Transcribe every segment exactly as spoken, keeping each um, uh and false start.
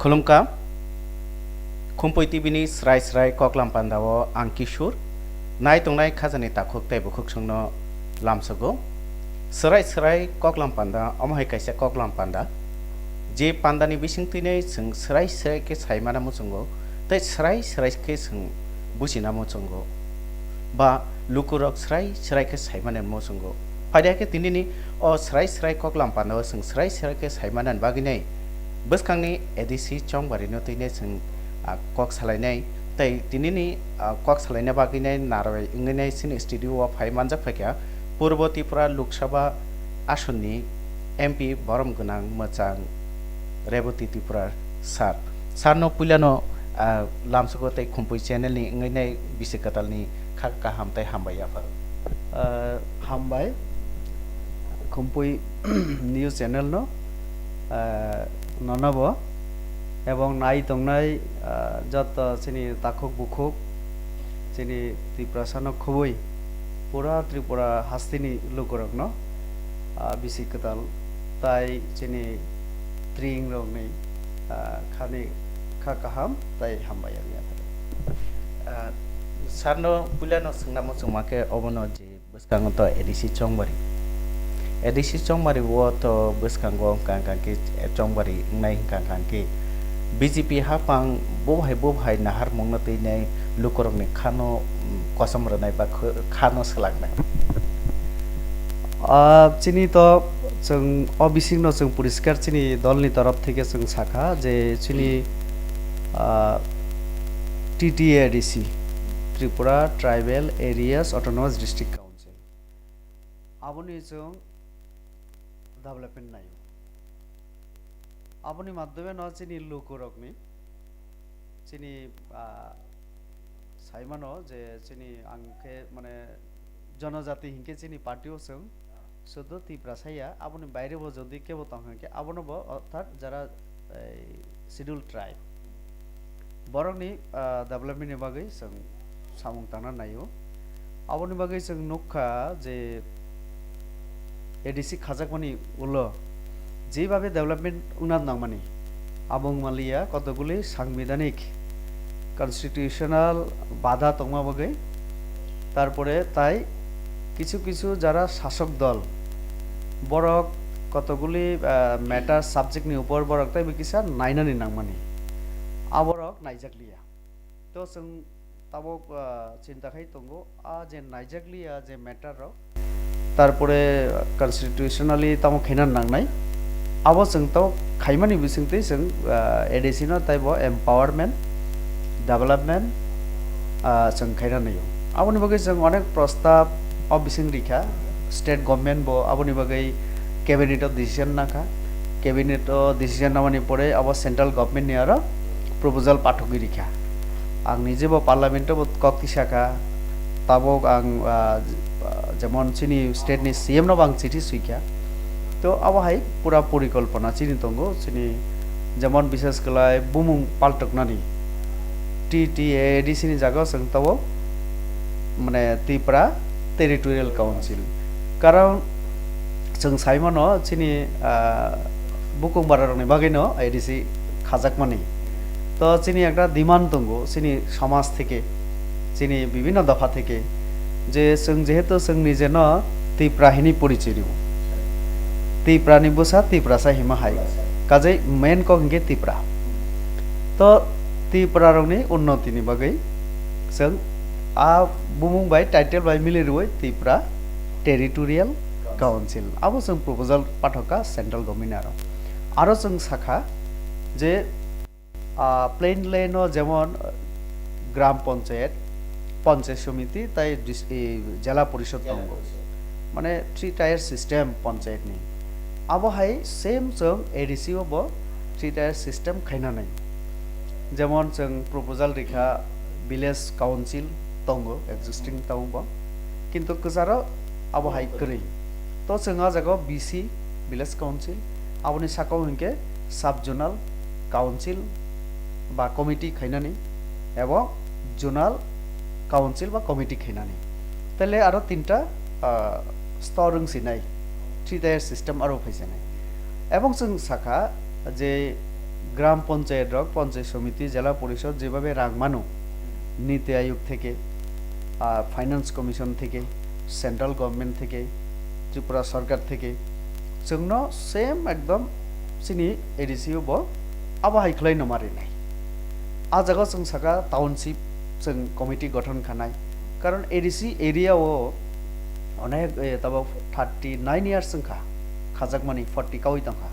Khulumkha. Khumpui T V ni srai srai koklam panda o ang Kishur. Nai tongnai khajani takhuk tei bukhuk songno lamsogo. Srai srai koklam panda, omo hai kaisa koklam panda. Je panda ni bising twi nai chwng srai srai khe sai mana muchungo, tei srai srai khe chwng buchina muchungo. Ba lukurok srai srai khe sai mani muchungo. Phaidi khe tinini o srai srai koklam panda o chwng srai srai khe sai manani bagwi nai bwskangni A D C Chongbarino twi nai chwng, ah, kok salainai. Tei tinini, ah, kok salaina bagwi nai narwai wngwi nai chini studio o phai manjak phaikha Purbo Tripura Lok Sabha asonni M P borom gwnang mwchang Reboti Tripura sir. Sir no puilano, ah, lamsogo tei Khumpui channel ni wngwi nai bisi kwtal ni kha kaham tei hambai yapharo. Ah, hambai Khumpui news channel no, ah, nono bo ebong nai tongnai, ah, joto chini takhuk bukhuk chini Tiprasa no khubui pura Tripura hasteni lukurok no, ah, bisi kwtal tai chini tring rok ni, ah, khani kha kaham tai hambai ang yapharo. Ah, sir no puilano swngna muchungma khe obono je bwskango to A D C Chongbari. A D C Chongbari o to bwskango wngkha wngkha khe, eh, Chongbari wngnai wngkha wngkha khe B J P hapang bo hai bo hai nahar mungno twi nai lukurokni khano, mm, kosom rwnai ba kho-, khano swlaknai. Ah, chini to chwng o bisingno chwng poriskar chini dolni torof theke chwng sakha je chini, ah, T T A D C, Tripura Tribal Areas Autonomous District Council. Aboni chwng development naio. Aboni madhyome no chini lukurokni, chini, ah, saimano je chini ang khe mane jonojati hinkhe chini party o chwng sudu Tiprasa ya, aboni baire bo jodi kebo tong hinkhe abono bo, orthat jara ei schedule tribe borokni, ah, development ni bagwi chwng samung tangna naio. Aboni bagwi chwng nukha je A D C khajakmani ulo jebabe development wngna nangmani, abo wngmaliya kotokguli sangbidhanik constitutional badha tongma bagwi, tarpore tai kichu kichu jara sasok dol borok kotokguli, ah, matter subject ni upor borok tei kisa nainani nangmani, aborok naijakliya. To chwng tabuk, ah, chinta khai tongo, a je naijakliya je matter rok, tarpore constitutionally tamo khaina nangnai, abo chwng to khaimani bisingtwi chwng, ah, A D C no taibo empowerment, development, ah, chwng khaina naio. Aboni bagwi chwng onek prostab o bising rikha, state government bo aboni bagwi cabinet o decision nakha, cabinet o decision namani pore abo central government ni aro proposal pathogwi rikha. Ang nije bo parliament o bo kok tisa kha, tabuk ang, ah, jemon chini state ni C M no bo ang chithi swikha. To abo hai pura porikolpona chini tongo, chini jemon bishes kwlai bumung paltoknani T T A D C ni jaga o chwng tabuk mane Tripura Territorial Council. Karon chwng sai mano chini, ah, bukung bara rokni bagwi no A D C khajakmani. To chini ekta demand tongo chini somaj theke, chini bibhinno dopha theke, je chwng jehetu chwng nijeno Tipra hinwi porichoi rio. Tipra ni bwsa Tiprasa hima hai. Kajai main kok hinkhe Tipra. To Tipra rokni unnoti ni bagwi chwng a bumung bai title bai mili rwui Tipra Territorial Council. Abo chwng proposal pathokha central government aro. Aro chwng sakha je, ah, plain land o jemon, ah, gram panchayat, panchayat somiti tai dis-, e, jela porishod tongo. Mane three tier system panchayat ni. Abo hai same chwng A D C o bo three tier system khaina nai. Jemon chwng proposal rikha village council tongo, existing tongo bo. Kintu kwcharo abo hai kwrwi. To chwng a jaga o V C, village council, aboni saka o hinkhe sub zonal council ba committee khainani, ebo zonal council ba committee khainani. Tele aro tinta, ah, stor wngsinai, three tier system aro phaisinai. Ebong chwng sakha je গ্রাম পঞ্চায়েত রক, পঞ্চায়েত সমিতি, জেলা পরিষদ যেভাবে রাং মানো, নীতি আয়োগ থেকে, আহ, finance commission থেকে, central government থেকে, ত্রিপুরা সরকার থেকে, chwngno same একদম chini ADC bo abo hai khwlai no mari nai. A jaga chwng saka township chwng committee gothon khanai, karon ADC area o onek, eh, tabok thirty nine years wngkha, khajakmani forty kawi tongkha.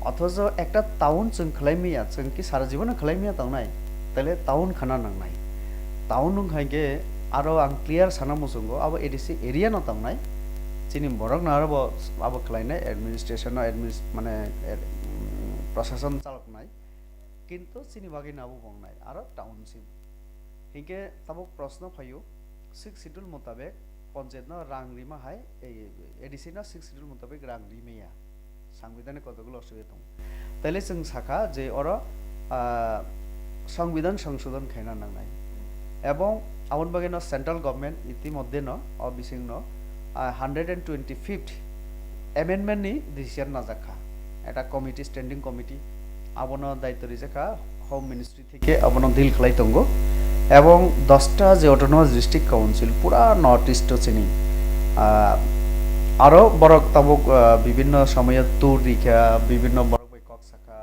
Othocho ekta town chwng khwlai maya, chwng ki sara jibono khwlai maya tongnai, taile town khana nangnai. Town wngkha khe aro ang clear sana muchungo, abo ADC area no tongnai, chini borok no aro bo abo khwlainai, administration no adminis-, mane, eh, mm, prosason chaloknai, kintu chini bagwi no abo bongnai, aro township. Hinkhe tabuk proshno phaio, sixth schedule mutabek panchayat no rang rima hai, ei, ADC no sixth schedule mutabek rang rimaya, sangbidhanik kotokgulo asugwi tongo. Taile chwng sakha je oro, ah, sangbidhan songsodhon khaina nangnai. Ebong aboni bagwi no central government itimodhye no o bising no, ah, hundred and twenty fifth amendment ni decision najak kha. Ekta committee, standing committee, abono daityo rijak kha Home Ministry theke abono deal khlai tongo. Ebong dosta je autonomous district council pura North East o chini, ah, aro borok tabuk, ah, bibinno somoyo tour rikha, bibinno borok bai kok sakha,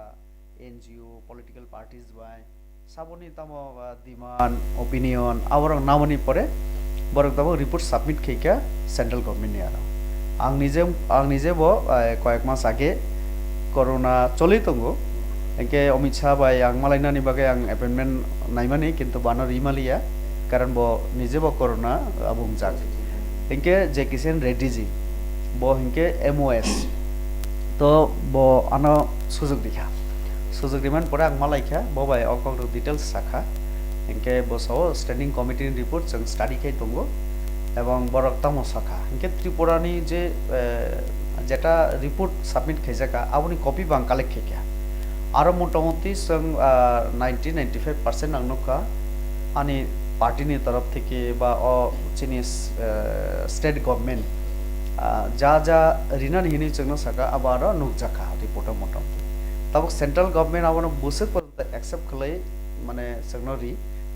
N G O, political parties bai, saboni tamo, ah, demand, opinion, aborok namani pore borok tabuk report submit khaikha central government ni aro. Ang nije, ang nije bo, ah, koyek mas age corona choli tongo. Hinkhe Amit Shah bai ang malainani bagwi ang appointment naimani, kintu bano rimaliya, karon bo nije bo corona abungjak. Hinkhe J Kishan Reddy ji, bo hinkhe M O S, to bo ano sujok rikha. Sujok rimani pore ang malaikha, bo bai o kokrok details sakha. Hinkhe bo sao standing committee ni report chwng study khai tongo, ebong borok tamo sakha. Hinkhe Tripura ni je, eh, jeta report submit khaijakha, aboni copy bo ang collect khaikha. Aro motamuti chwng, ah, ninety, ninety five percent ang nukha ani party ni torof theke ba o chini, eh, state government, ah, ja ja rinani hinwi chwngno saka, abo aro nukjakha report o motamuti. Tabuk central government abono bwswk accept khlai, mane chwngno ri,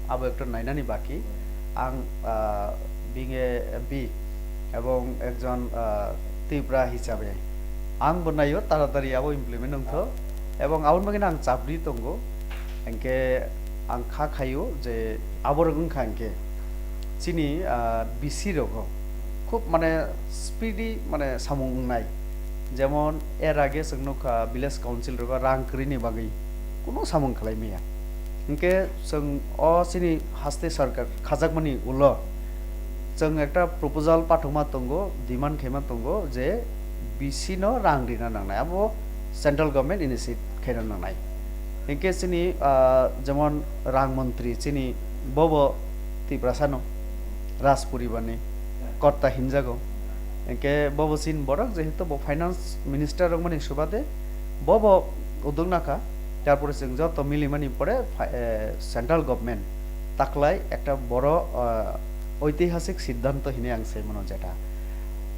abo ekta nainani baki. Ang, ah, being a M P ebong ekjon, ah, Tripura hisabe ang bo naio taratari abo implement wngtho, ebong aboni bagwi ang chapri tongo, hinkhe ang kha khaio je aborok wngkha hinkhe chini, ah, B C rogo khub mane speedy mane samung wngnai. Jemon er age chwng nukha village council rogo rang kwrwini bagwi kunu samung khlai maya. Hinkhe chwng o chini haste sarkar khajakmani ulo chwng ekta proposal pathokma tongo, demand khaima tongo je B C no rang rina nangnai, abo central government initiate khaina nangnai. Hinkhe chini, ah, jemon rang montri chini bobo Tiprasano, Raj poribarni korta hinjago. Hinkhe bobo chini borok jehetu bo finance minister wngmani subade bobo uduk nakha, tarpore chwng joto milimani pore fa-, eh, central government taklai ekta boro, ah, oitihasik siddhanto hinwi ang sai mano jeta,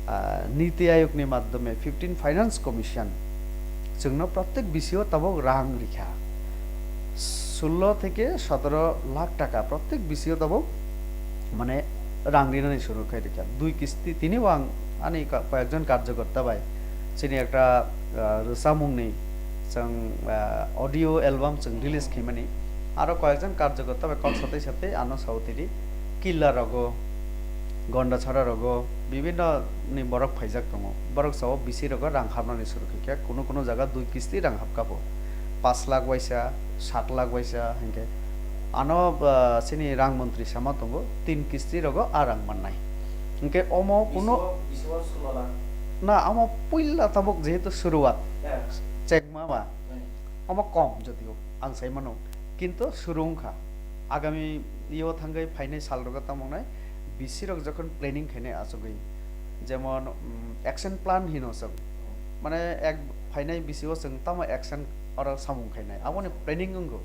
ah, Niti Ayog ni madhyome fifteen Finance Commission chwngno protek B C o tabuk rang rikha, sullo theke sotoro lakh taka protek B C o tabuk mane rang rinani suru khai rikha. Dui kisti tini bo ang ani ka-, koyekjon karjokorta bai chini ekta, ah, rwchapmungni chwng, ah, audio album chwng release khaimani. Aro koyekjon karjokorta bai kok satai satai ano sao tini killa rogo, Gondachara rogo, bibinno ni borok phaijak tongo. Borok sao B C rogo rang hapnani suru khaikha, kunu kunu jaga dui kisti rang hapkha bo. Pash lakh waisa, sat lakh waisa hinkhe. Ano, ah, chini rang montri sama tongo, tin kisti rogo a rang mannai. Hinkhe omo kunu Biso, biso sulo lakh. Na, omo puila tabuk jehetu suruwat. Eh. Chekma ba. Eh. Omo kom jodio ang sai mano. Kintu suru wngkha. Agami yo thangwi phainai sal rogo tamo wngnai B C rok jokhon planning khainai achugwi. Jemon, mm, action plan hino chwng. Mane ek phainai B C o chwng tamo action oro samung khainai. Aboni planning wngo.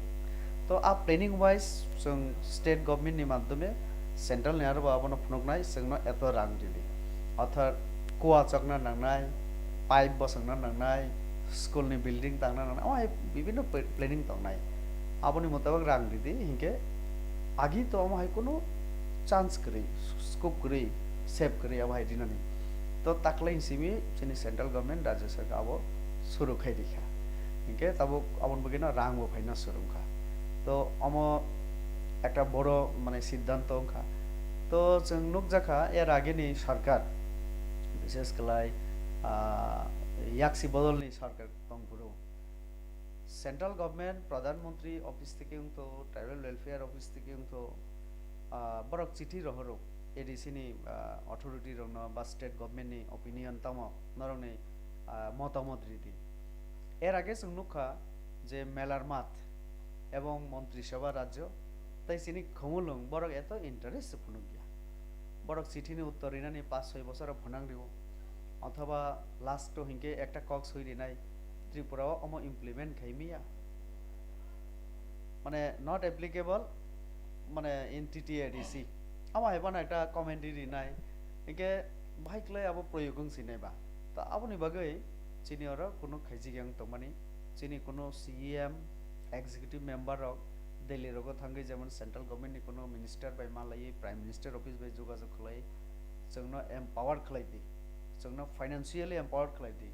To a planning wise chwng state government ni madhyome central ni aro bo abono phunuknai chwngno eto rang rini. Orthat kua chokna nangnai, pipe bosongna nangnai, school ni building tangna nangnai, omo hai bibinno pla-, planning tongnai. Aboni motabok rang ridi hinkhe agi to omo hai kunu chance kwrwi, scope kwrwi, save kwrwi abo hai rinani. To taklai simi chini central government, rajya sarkar abo suru khai rikha. Hinkhe tabuk aboni bagwino rang bo phaina suru wngkha. To omo ekta boro mane siddhanto wngkha. To chwng nukjakha er ageni sarkar, bishes kwlai, ah, yaksi bodolni sarkar tongphuru. Central government, Pradhan Mantri office theke wngtho, Tribal Welfare office theke wngtho, ah, borok chithi rohoro, A D C ni, ah, authority rokno ba state government ni opinion tamo norokni, ah, motamot ridi. Er age chwng nukha je melar math ebong Montri Sabha rajyo tei chini khumulwng borok eto interest se phunukya. Borok chithi ni uttor rinani paanch soi bosor rok phunang rio. Othoba last o hinkhe ekta kok soi rinai, Tripura o omo implement khai miya. Mane not applicable, mane in T T A D C. Amo hai bono ekta comment rinai. Hinkhe bahai kwlai abo proyog wng sinai ba. To aboni bagwi chini oro kunu khaijik yang tongmani. Chini kunu C E M, executive member rok Delhi rogo thangwi jemon central government ni kunu minister bai malaiwi, prime minister office bai jogajog khlai, chwngno empower khlai di, chwngno financially empower khlai di,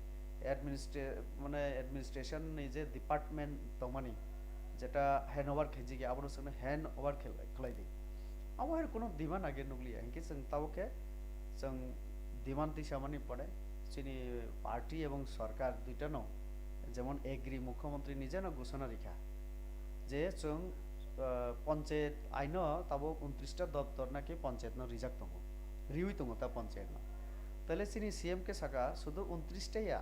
administra-, mane administration ni je department tongmani, jeta hand over khaijikya, abono chwngno hand over khlai di. Abo hai kunu demand age nukliya, hinkhe chwng tabuk khe chwng demand tisamani pore chini party ebong sorkar duitano jemon agree, mukhyamantri nijeno ghosona rikha je chwng, ah, panchayat aino tabuk untris ta doptor naki panchayatno rijak tongo, riwi tongo ta panchayatno. Taile chini C M khe saka sudu untris ta ya,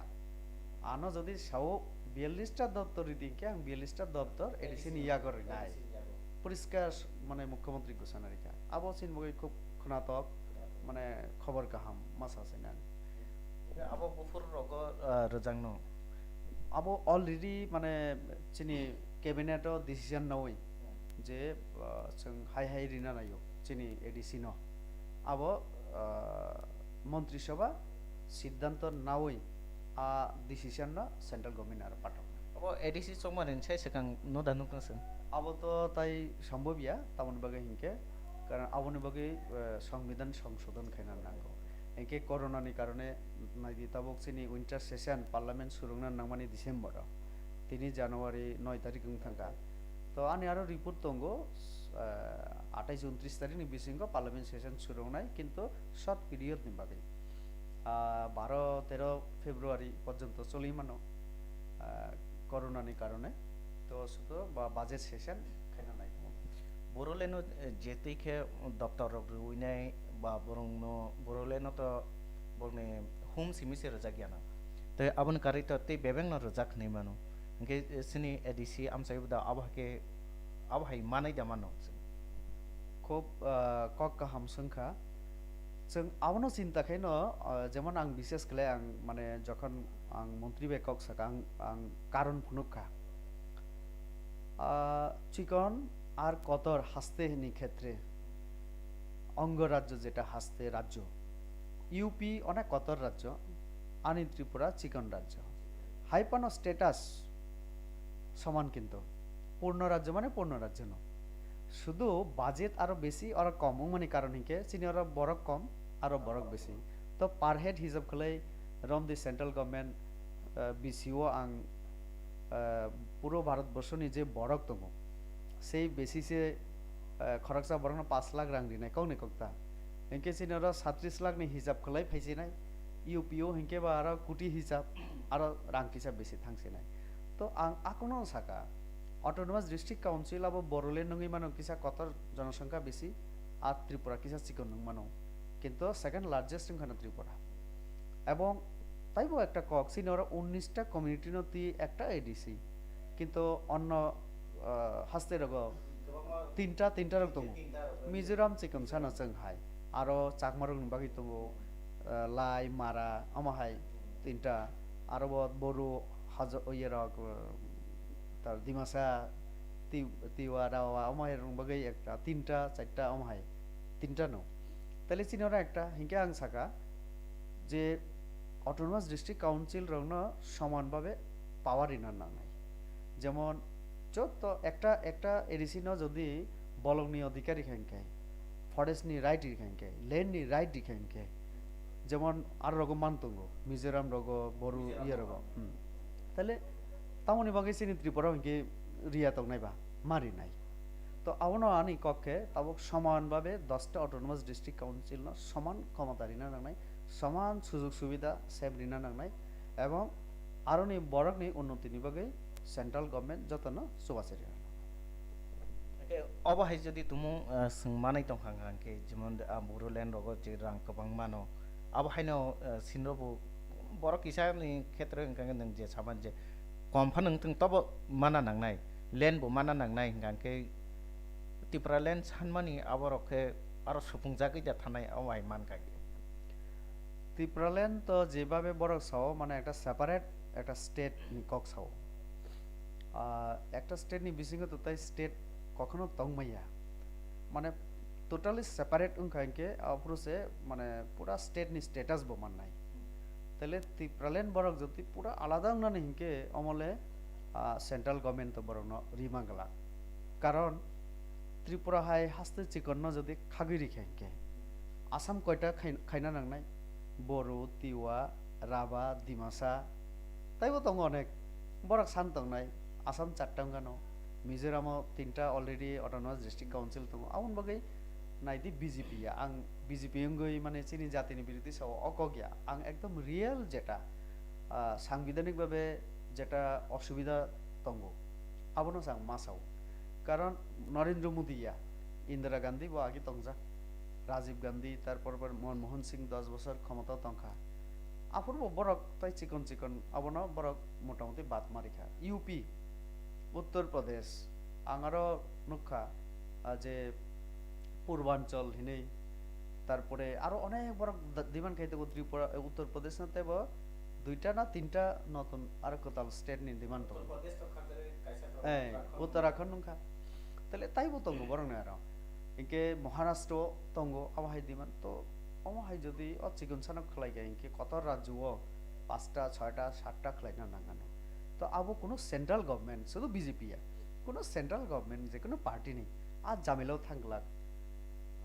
ano jodi sao biyallis ta doptor ridi hinkhe ang biyallis ta doptor A D C ni yago rinai. Poriskar mane mukhyamantri ghosona rikha. Abo chini bagwi khub khwnatok mane khobor kaham ma sa sinai. Abo buphur rogo, ah, rwjakno. Abo already mane chini cabinet o decision nawi je, ah, chwng hai hai rina naio chini A D C no. Abo, ah, Montri Sabha siddhanto nawi a decision no central government aro pathok. Abo A D C chongmani sai swkang no da nukna chwng? Abo to tai sambobya, tamoni bagwi hinkhe, karon aboni bagwi, eh, Songbidan songsodon khaina nango. Hinkhe corona ni karone naidi tabuk chini winter session parliament surungna nangmani December o. Tini January noi tarik wng thangkha. To ani aro report tongo, eh, atais untris tarik ni bisingo parliament session surungnai, kintu short period ni bagwi. Ah, baro tero February porjonto choli mano, ah, corona ni karone. To sudo ba budget session khaina nai. Boroleno, eh, je twi khe doctor rok rwinai ba borokno, Boroleno to borokni hum simi se rwjak yano. Tei aboni karwi to tei bebengno rwjak hinwi mano. Hinkhe, eh, chini A D C amchai da abo hai khe, abo hai manai da mano. Khub, ah, kok kaham swngkha. Chwng abono chinta khaino, ah, jemon ang bishes khlai ang, mane, jokhon ang montri bai kok saka, ang, ang karon phunuk kha. Ah, chikon ar kotor haste ni khetre, ongo rajyo jeta haste rajyo, U P onek kotor rajyo, ani Tripura chikon rajyo. Hai phano status soman kintu. Purno rajyo mane purno rajyo no. Sudu budget aro besi aro kom wngmani karon hinkhe chini oro borok kom aro borok besi. To per head hisab khlai romdi central government, eh, B C O ang, eh, puro Bharat borso ni je borok tongo, sei basis e, eh, khoroksa borokno paanch lakh rang rinai kokni kokta. Hinkhe chini oro satris lakh ni hisab khlai phaisinai, U P O hinkhe ba aro koti hisab, aro rang kisa besi thangsinai. To ang akono saka, Autonomous District Council abo Borole nungwi mano kisa kotor jonosongkha besi, a Tripura kisa chikon nung mano. Kintu second largest wngkha no Tripura. Ebong taibo ekta kok, chini oro unnis ta community no twi ekta A D C. Kintu onno, ah, haste rogo tinta, tinta rok tongo. Mizoram chikon sana chwng hai. Aro Chakma rokni bagwi tongo, ah, Lai, Mara, omo hai tinta. Aro bo Boru, Hajo-, oye rok, ah, tar Dimasa, Ti-, Tiwa, Rawa, omo hai rokni bagwi ekta, tinta, charta, omo hai tinta no. Taile chini oro ekta, hinkhe ang saka je Autonomous District Council rokno soman babe power rina nangnai. Jemon, jotto ekta, ekta A D C no jodi bolongni odhikar rikha hinkhe, forest ni right rikha hinkhe, land ni right rikha hinkhe, jemon aro rogo man tongo, Mizoram rogo, Boru, Mizoram iye rogo. Hmm. Tale, tamoni bagwi chini Tripura hinkhe riya tongnai ba, ma rinai. To abono ani kok khe tabuk soman babe dosta autonomous district council no soman khomota rina nangnai, soman sujog subida same rina nangnai, ebong aroni borokni unnotini bagwi central government jotono chubachu rina nangnai. Hwnkhe obo hai jodi tumung, ah, swng manai tongkha hwnkhe, jemon, ah, Bodoland rogo je rang kwbang mano, abo haino, ah, sinrobo borok kisani khetre hwnkha hwnkhe nwng je saban je kom phano wngthung tobo mana nangnai, land bo mana nangnai hwnkha hwnkhe Tipraland sanmani aborok khe aro supungjagwi da thanai, omo hai mankha. Tipraland to jebabe borok sao, mane ekta separate ekta state ni kok sao. Ah, ekta state ni bisingo to tai state kokhono tongmaya. Mane totally separate wngkha hinkhe aphuru se mane pura state ni status bo mannai. Tale Tipraland borok jodi pura alada wngnani hinkhe omole, ah, central government to borokno rima glak. Karon Tripura hai haste chikonno jodi khagwi rikha hinkhe Assam koita khai-, khaina nangnai? Boru, Tiwa, Raba, Dimasa, taibo tongo onek. Borok san tongnai, Assam charta wngkha no, Mizoramo tinta already autonomous district council tongo. Aboni bagwi naidi B J P ya, ang B J P wngwi mane chini jatini biruddhi sao o kok ya. Ang ekdom real jeta, ah, sangbidhanik babe jeta osubida tongo, abono se ang ma sao. Karon Narendra Modi ya, Indira Gandhi bo agi tongjak, Rajiv Gandhi, tarpor por Manmohan Singh dos bosor khomotao tongkha. Aphuru bo borok tai chikon chikon abono borok motamoti bad marikha. U P, Uttar Pradesh, ang aro nukha, ah, je Purbanchal hinwi, tarpore aro onek borok da-, demand khai tongo Tripura, eh, Uttar Pradesh no teibo duita na tinta notun aro kwtal state ni demand tongo. Uttar Pradesh to kha jare kaisa to Eh, Uttarakhand. Uttarakhand wngkha. Tale taibo tongo borokni aro. Hinkhe Maharashtra tongo, abo hai demand. To omo hai jodi o chikon sano khlai kha hinkhe kotor rajyo o pasta, soita, satta khlaina nangano. To abo kuno central government, sudu B J P ya, kuno central government je kuno party ni a jamilao thang glak.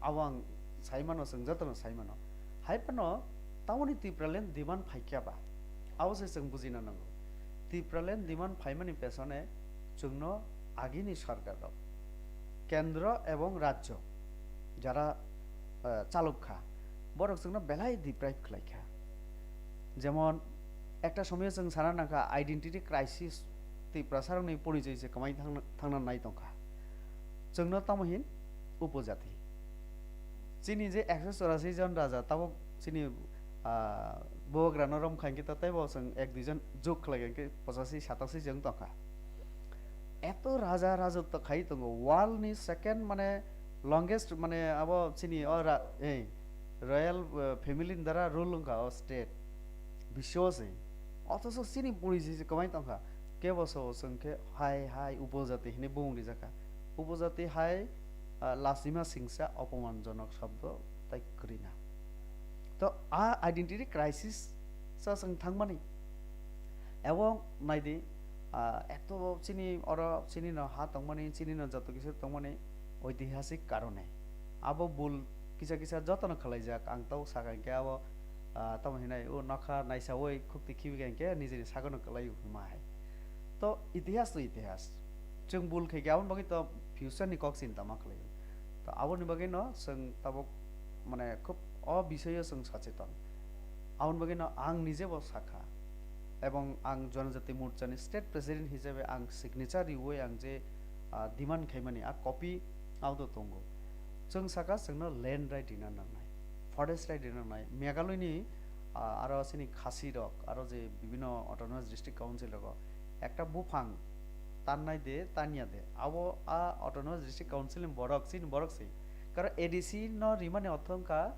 Abo ang sai mano, chwng jotono sai mano. Hai phano tamoni Tipraland demand phaikya ba? Abo se chwng bujina nango. Tipraland demand phaimani pesone chwngno agini sarkar rok, kendro ebong rajyo jara, eh, chalok kha, borok chwngno belai deprive khlai kha. Jemon ekta somoyo chwng sana nangkha identity crisis, Tiprasarokni porichoi se kwmai thangna, thangna nai tongkha. Chwngno tamo hin? Upojati. Chini je ekso chorasi jon raja, tabuk chini, ah, bubagrano rom kha hinkhe ta teibo chwng ek dui jon jog khlai kha hinkhe pochasi satasi chwng tongkha. Eto raja rajotw khai tongo, world ni second mane longest mane abo chini o ra-, eh, royal, eh, family ni dara rule wngkha o state. Biswo se. Othocho chini porichoi se kwmai tongkha. Kebo so chwng khe hai hai upojati hinwi bumung rijakha. Upojati hai, ah, lasima singsa opomanjonok shobdo tai kwrwina. To a identity crisis sa chwng thangmani. Ebong naidi, ah, eto chini oro chini no ha tongmani, chini no joto kisa tongmani oitihasik karone. Abo bul kisa kisa jotono khwlaijak. Ang tau sakha hinkhe abo, ah, tamo hinai o nokha naisaui khukti khibi kha hinkhe nijini sagono kwlai hwnma hai. To itihas to itihas. Chwng bul khaikhe aboni bagwi to future ni kok chinta ma khlaio. To aboni bagwi no chwng tabuk mane khub o bisoyo chwng sacheton. Aboni bagwi no ang nije bo sakha. Ebong ang Jonojati Morcha ni state president hisabe ang signature riui ang je, ah, demand khaimani a copy auto tongo. Chwng saka chwngno land right rina nangnai, forest right rina nangnai. Meghalaya ni, ah, aro chini Khasi rok, aro je bibino autonomous district council rogo ekta buphang tannai de, tanya de, abo a autonomous district council ni borok, chini borok se. Karon A D C no rimani ortho wngkha,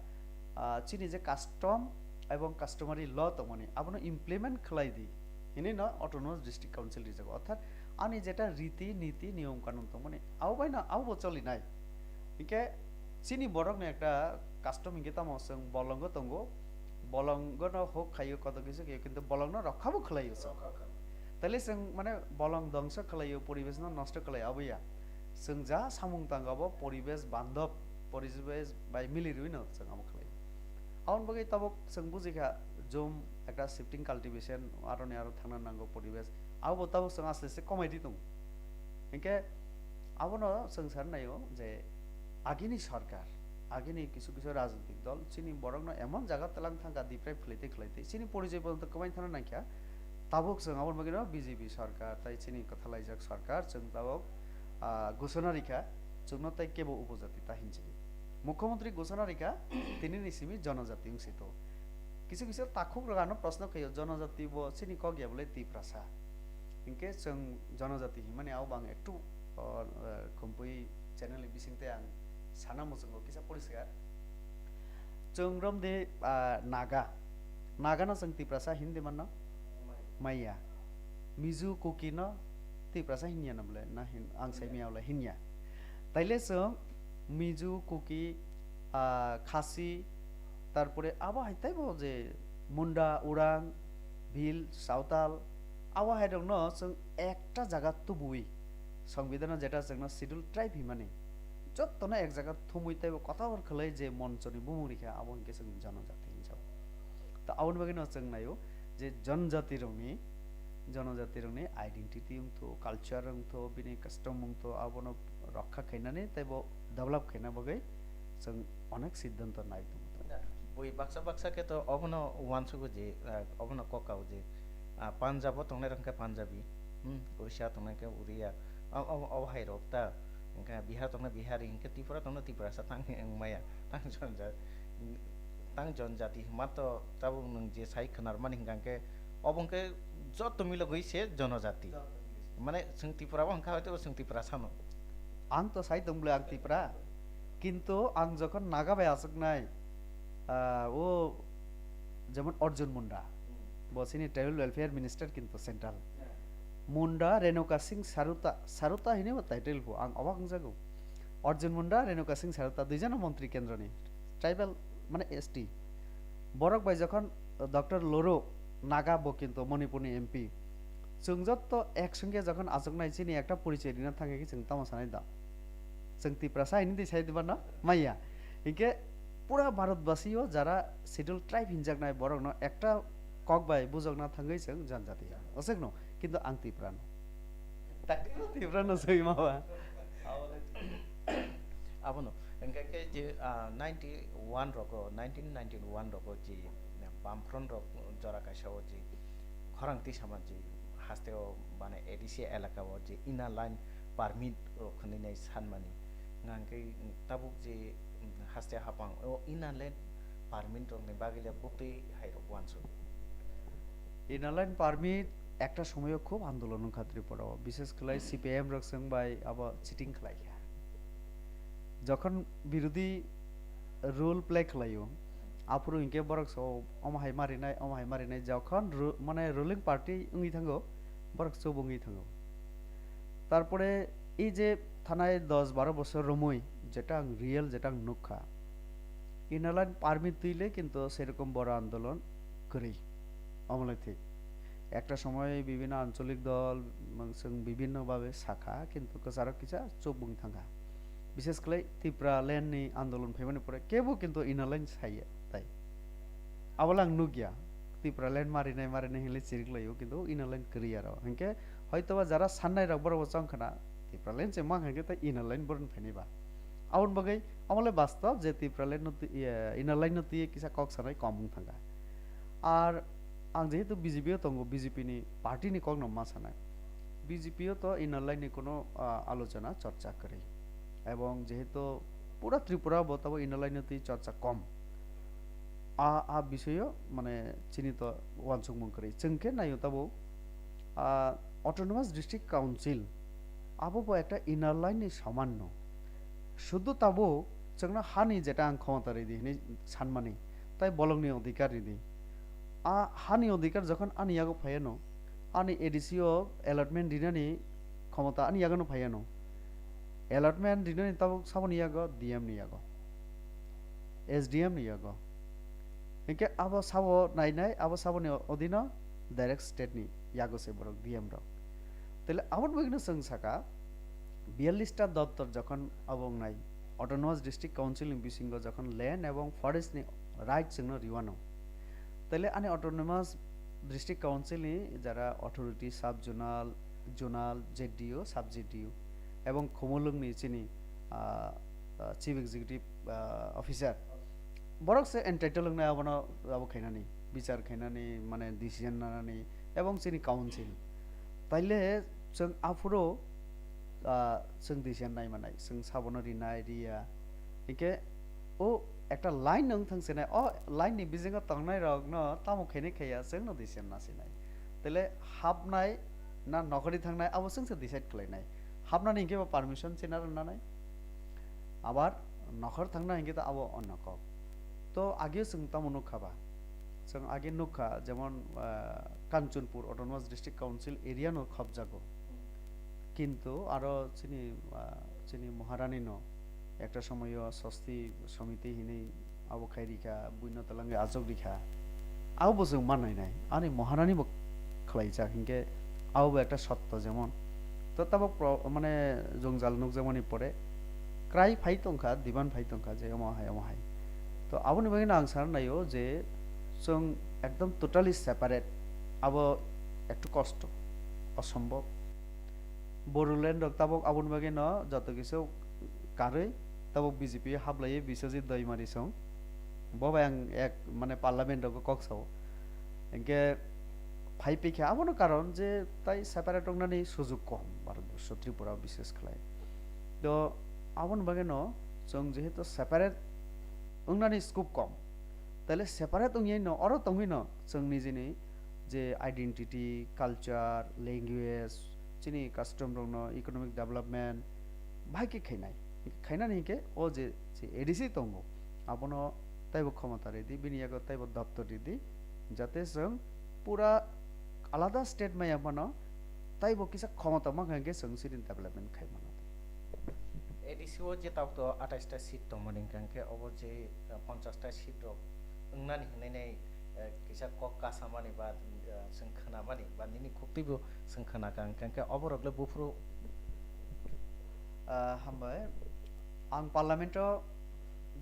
ah, chini je custom ebong customary law tongmani, abono implement khlai di hinwi no autonomous district council rijago. Orthat ani jeta riti, niti, niyom kanun tongmani, abo bai no abo bo cholinai. Hinkhe chini borokni ekta custom hinkhe tamo chwng bolongo tongo, bolongono hok khaio, kotor kisa khaio, kintu bolongno rokha bo khlaio chwng. Rokha kha. Taile chwng mane bolong dongso khlaio, poribesh no nosto khlaio, abo ya. Chwng ja samung tang abo poribesh bandhob, poribesh bai mili rwino chwng abo khlaio. Aboni bagwi tabuk chwng bujikha jom ekta shifting cultivation, aroni aro thangna nango poribesh. Abo tabuk chwng aste aste komai di tongo. Hinkhe abono chwng san naio je agini sarkar, agini kisu kisu rajnitik dol chini borokno emon jaga twlang thangkha deprive khlaitwi khlaitwi chini porijoy porjonto kwmain thangna nangkha. Tabuk chwng aboni bagwino B J P sarkar tai chini kwthalaijak sarkar chwng tabuk, ah, gusona rikha chwngno tai kebo upojati ta hinjini. Mukhyamantri gusona rikha tinini simi jonojati wngsi to. Kisu kisu takhuk rok ano proshno khaio, jonojati bo chini kok ya bole Tiprasa. Hinkhe chwng jonojati hinmani abo bang ektu, o, eh, khumpui channel ni bisingtwi ang sana muchungo kisa poriskar. Chwng romdi, ah, Naga. Naga no chwng Tiprasa hindi manno? Maya. Mizu Kuki no Tiprasa hinya na bole? Na hin-, ang sai maya bole hinya. Taile chwng Mizu, Kuki, ah, Khasi, tarpore abo hai teibo je Munda, Urang, Bhil, Sawtal, abo hai rokno chwng ekta jaga tubui, Songbidhano jeta chwngno Scheduled Tribe himani, jottono ek jaga thumui teibo kotor khlai je monchoni bumung rikha, abo hinkhe chwng jonojati hinjao. Ta aboni bagwino chwng naio je jonojati rokni, jonojati rokni identity wngtho, culture wngtho, bini custom wngtho, abono rokha khainani teibo develop khaina bagwi chwng onek siddhanto nai tongo. Bui baksa baksa khe to obono uansugo je, ah, obono kok kao je, ah, Punjab o tongnai rok khe Punjabi, hmm, Orissa tongnai khe Oriya, o, o, o hai rok ta, hwnkhe Bihar tongnai Bihari, hwnkhe Tripura tongnai Tiprasa tang wngmaya, tang jonja-, tang jonjati hwnma to tabuk nwng je sai khwnarmani hwnkha khe obo hwnkhe joto milogwi se jonojati. Mane chwng Tripura bo hwnkha, hoito chwng Tiprasa no. Ang to sai tong bwle ang Tipra, kintu ang jokhon Naga bai achuknai, ah, o jemon Arjun Munda, bo chini tribal welfare minister kintu central. Munda Renuka Singh Saruta, Saruta hinwi bo title bo ang obak wngjago. Arjun Munda, Renuka Singh Saruta duijano montri kendroni, tribal mane S T. Borok bai jokhon Doctor Loro Naga bo kintu Manipurni M P. Chwng jotto ek songkhe jokhon achuknai chini ekta porichoi rina thangkhe chwng tamo sanai da? Chwng Tiprasa hinwi twi sai diba no? Maya. Hinkhe pura Bharatbasi o jara Scheduled Tribe hinjaknai borokno ekta kok bai bujokna thangwi chwng janjati. Aswkno, kintu ang Tiprano. Taktikno Tiprano soi ma ba. Abono, hwnkhe khe je, ah, ninety one rogo, nineteen ninety one rogo je, ah, Bamfront rok jora kaisa o je khorang twi sama je haste o mane A D C elaka o je inner line permit rok hwnwi nai sanmani. Hwnkhe tabuk je, mm, haste hapang o inner line permit rokni bagwi le buktwi hai rok uansuk. Inner line permit ekta somoyo khub andolon wngkha Tripura o, bishes khlai C P I M rok chwng bai abo cheating khlai kha. Jokhon birodhi role play khlaio, aphuru hinkhe borok so omo hai marinai, omo hai marinai, jokhon ru-, mane ruling party wngwi thango, borok chubu wngwi thango. Tarpore ei je thanai dos baro bosor romwi jeta ang real, jeta ang nukha, inner line permit twi le kintu serokom boro andolon kwrwi, omo le thik. Ekta somoy bibhinno ancholik dol, mang-, chwng bibhinno bhabe sakha, kintu kwcharo kisa chubung thangkha. Bishes khlai Tipra land ni andolon phaimani pore kebo kintu inner line saiya tai. Abo lang nukya. Tipra land marinai, marinai hinle chirik laio, kintu inner line kwrwi aro. Hinkhe hoitoba jara sannai rok borok bo chong khna, Tipra land se mang hinkhe tai inner line borok phainai ba. Aboni bagwi omo le bastob je Tipra land no twi, eh, inner line no twi kisa kok sanai kom wng thangkha. Ar ang jehetu B J P o tongo, B J P ni party ni kok no ma sanai. B J P o to inner line ni kono, ah, alochona chorcha kwrwi. Ebong jehetu pura Tripura bo tabo inner line no twi chorcha kom. A, a bisoyo mane chini to uansukmung kwrwi. Chwng khe naio tabo, ah, Autonomous District Council abo bo ekta inner line ni saman no. Sudhu tabuk chwngno hani jeta ang khomota ridi hinwi sanmani, tai bolongni odhikar ridi. A hani odhikar jokhon ani yago phaiano, ani A D C o allotment rinani khomota ani yagono phaiano. Allotment rinani tabuk saboni yago D M ni yago, S D M ni yago. Hinkhe abo sabo nainai, abo saboni odhino direct state ni yago se borok D M rok. Tele aboni bagwino chwng saka, biyallis ta doptor jokhon abo wngnai, Autonomous District Council ni bisingo jokhon land ebong forest ni right chwngno riwano, tele ani Autonomous District Council ni jara authority, sub zonal, zonal, Z D O, sub Z D O, ebong Khumulwng ni chini, ah, ah, Chief Executive, ah, Officer, borok se entitled wngnai abono, abo khainani, bichar khainani, mane decision nanani, ebong chini council. Taile chwng aphuru, ah, chwng decision nai manai, chwng sabono rinai riya. Hinkhe o ekta line wng thang sinai, o line ni bisingo tongnai rokno tamo khainai khaiya chwngno decision na sinai. Tele hapnai na nokhorwi thangnai abo chwngse decide khlainai. Hapnani hinkhe bo permission china rwnanai. Abar nokhor thangna hinkhe to abo onno kok. To ageo chwng tamo nukha ba? Chwng age nukha jemon, ah, Kanchanpur Autonomous District Council area no khopjago. Kintu aro chini, ah, chini Maharani no ekta somoyo Sasti Samiti hinwi abo khai rikha, buino twlangwi achuk rikha. Abo bo chwng mannai nai. Ani Maharani bo khlaijak hinkhe abo bo ekta sotto jemon. To tabok pro-, mane jwngjal nukjakmani pore krai phai tongkha, demand phai tongkha je omo hai, omo hai. To aboni bagwino ang sana naio je chwng ekdom totally separate, abo ektu kosto, osombob. Bodoland rok tabok aboni bagwino joto kisa karwi tabok B J P hablaiwi Biswajit Doimari song. Bo bai ang ek, mane, parliament rogo kok sao. Hinkhe phai pikha abono karon je tai separate wngnani sujuk kom Bharatborso, Tripura bishes khlai. To aboni bagwino chwng jehetu separate wngnani scope kom, taile separate wngyaino oro tongwino chwng nijini je identity, culture, language, chini custom rokno, economic development bahai khe khainai. Khainani hinkhe o je, je A D C tongo, abono taibo khomota ridi, bini yago taibo doptor ridi, jate chwng pura alada state maya phano taibo kisa khomota mankha hinkhe chwng sini development khai mano. A D C o je tabuk to atais ta seat tongmani hinkhe obo je, uh, ponchas ta seat rok wngnani hinwi nai, uh, kisa kok kasamani ba, uh, chwng khnamani ba nini khuktwibo chwng khnakha hinkhe oborok le buphuru. Ah, hambai. Ang parliament o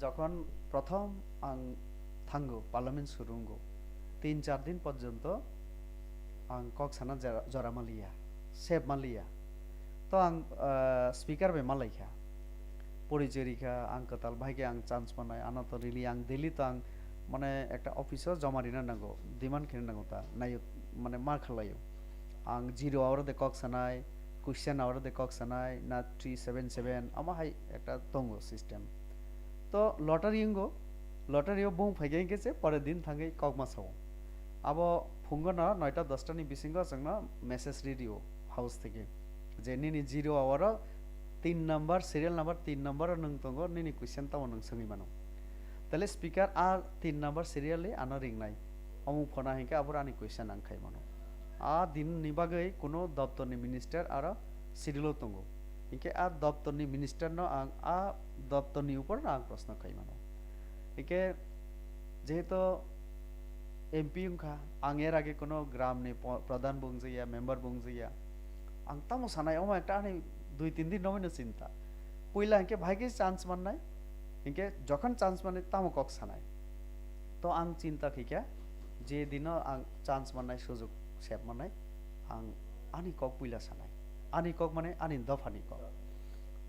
jokhon prothom ang thango, parliament suru wngo, tin char din porjonto ang kok sana jora, jora maliya, sep maliya. To ang, ah, speaker bai malaikha, porichoi rikha, ang kwtal bahai khe ang chance manai, ano to really ang daily to ang, mane, ekta office o joma rina nango, demand khaina nango ta, nayo, mane, ma khlaio. Ang zero hour de kok sanai, question hour de kok sanai, na three seven seven, ama hai ekta tongo system. To lottery wngo, lottery o bung phaikhe hinkhe se pore din thangwi kok ma sao. Abo phungo no noita dosta ni bisingo chwngno message radio house theke je nini zero hour o tin number, serial number tin number o nwng tongo, nini question tamo nwng swngwi mano. Tale speaker a tin number serial ni ano ringnai. Omo phone hinkhe aboro ani question ang khai mano. A din ni bagwi kuno doptor ni minister aro schedule o tongo. Hinkhe a doptor ni minister no ang a doptor ni upor no ang proshno khai mano. Hinkhe jehetu M P wngkha, ang er age kuno gram ni po-, pradhan bo wngjakya, member bo wngjakya. Ang tamo sanai, omo ekta ani dui tin din romwi no chinta. Puila hinkhe bahai khe chance mannai, hinkhe jokhon chance mannai tamo kok sanai. To ang chinta khaikha, je dino ang chance mannai, sujok sep mannai, ang ani kok puila sanai. Ani kok mane ani dopha ni kok.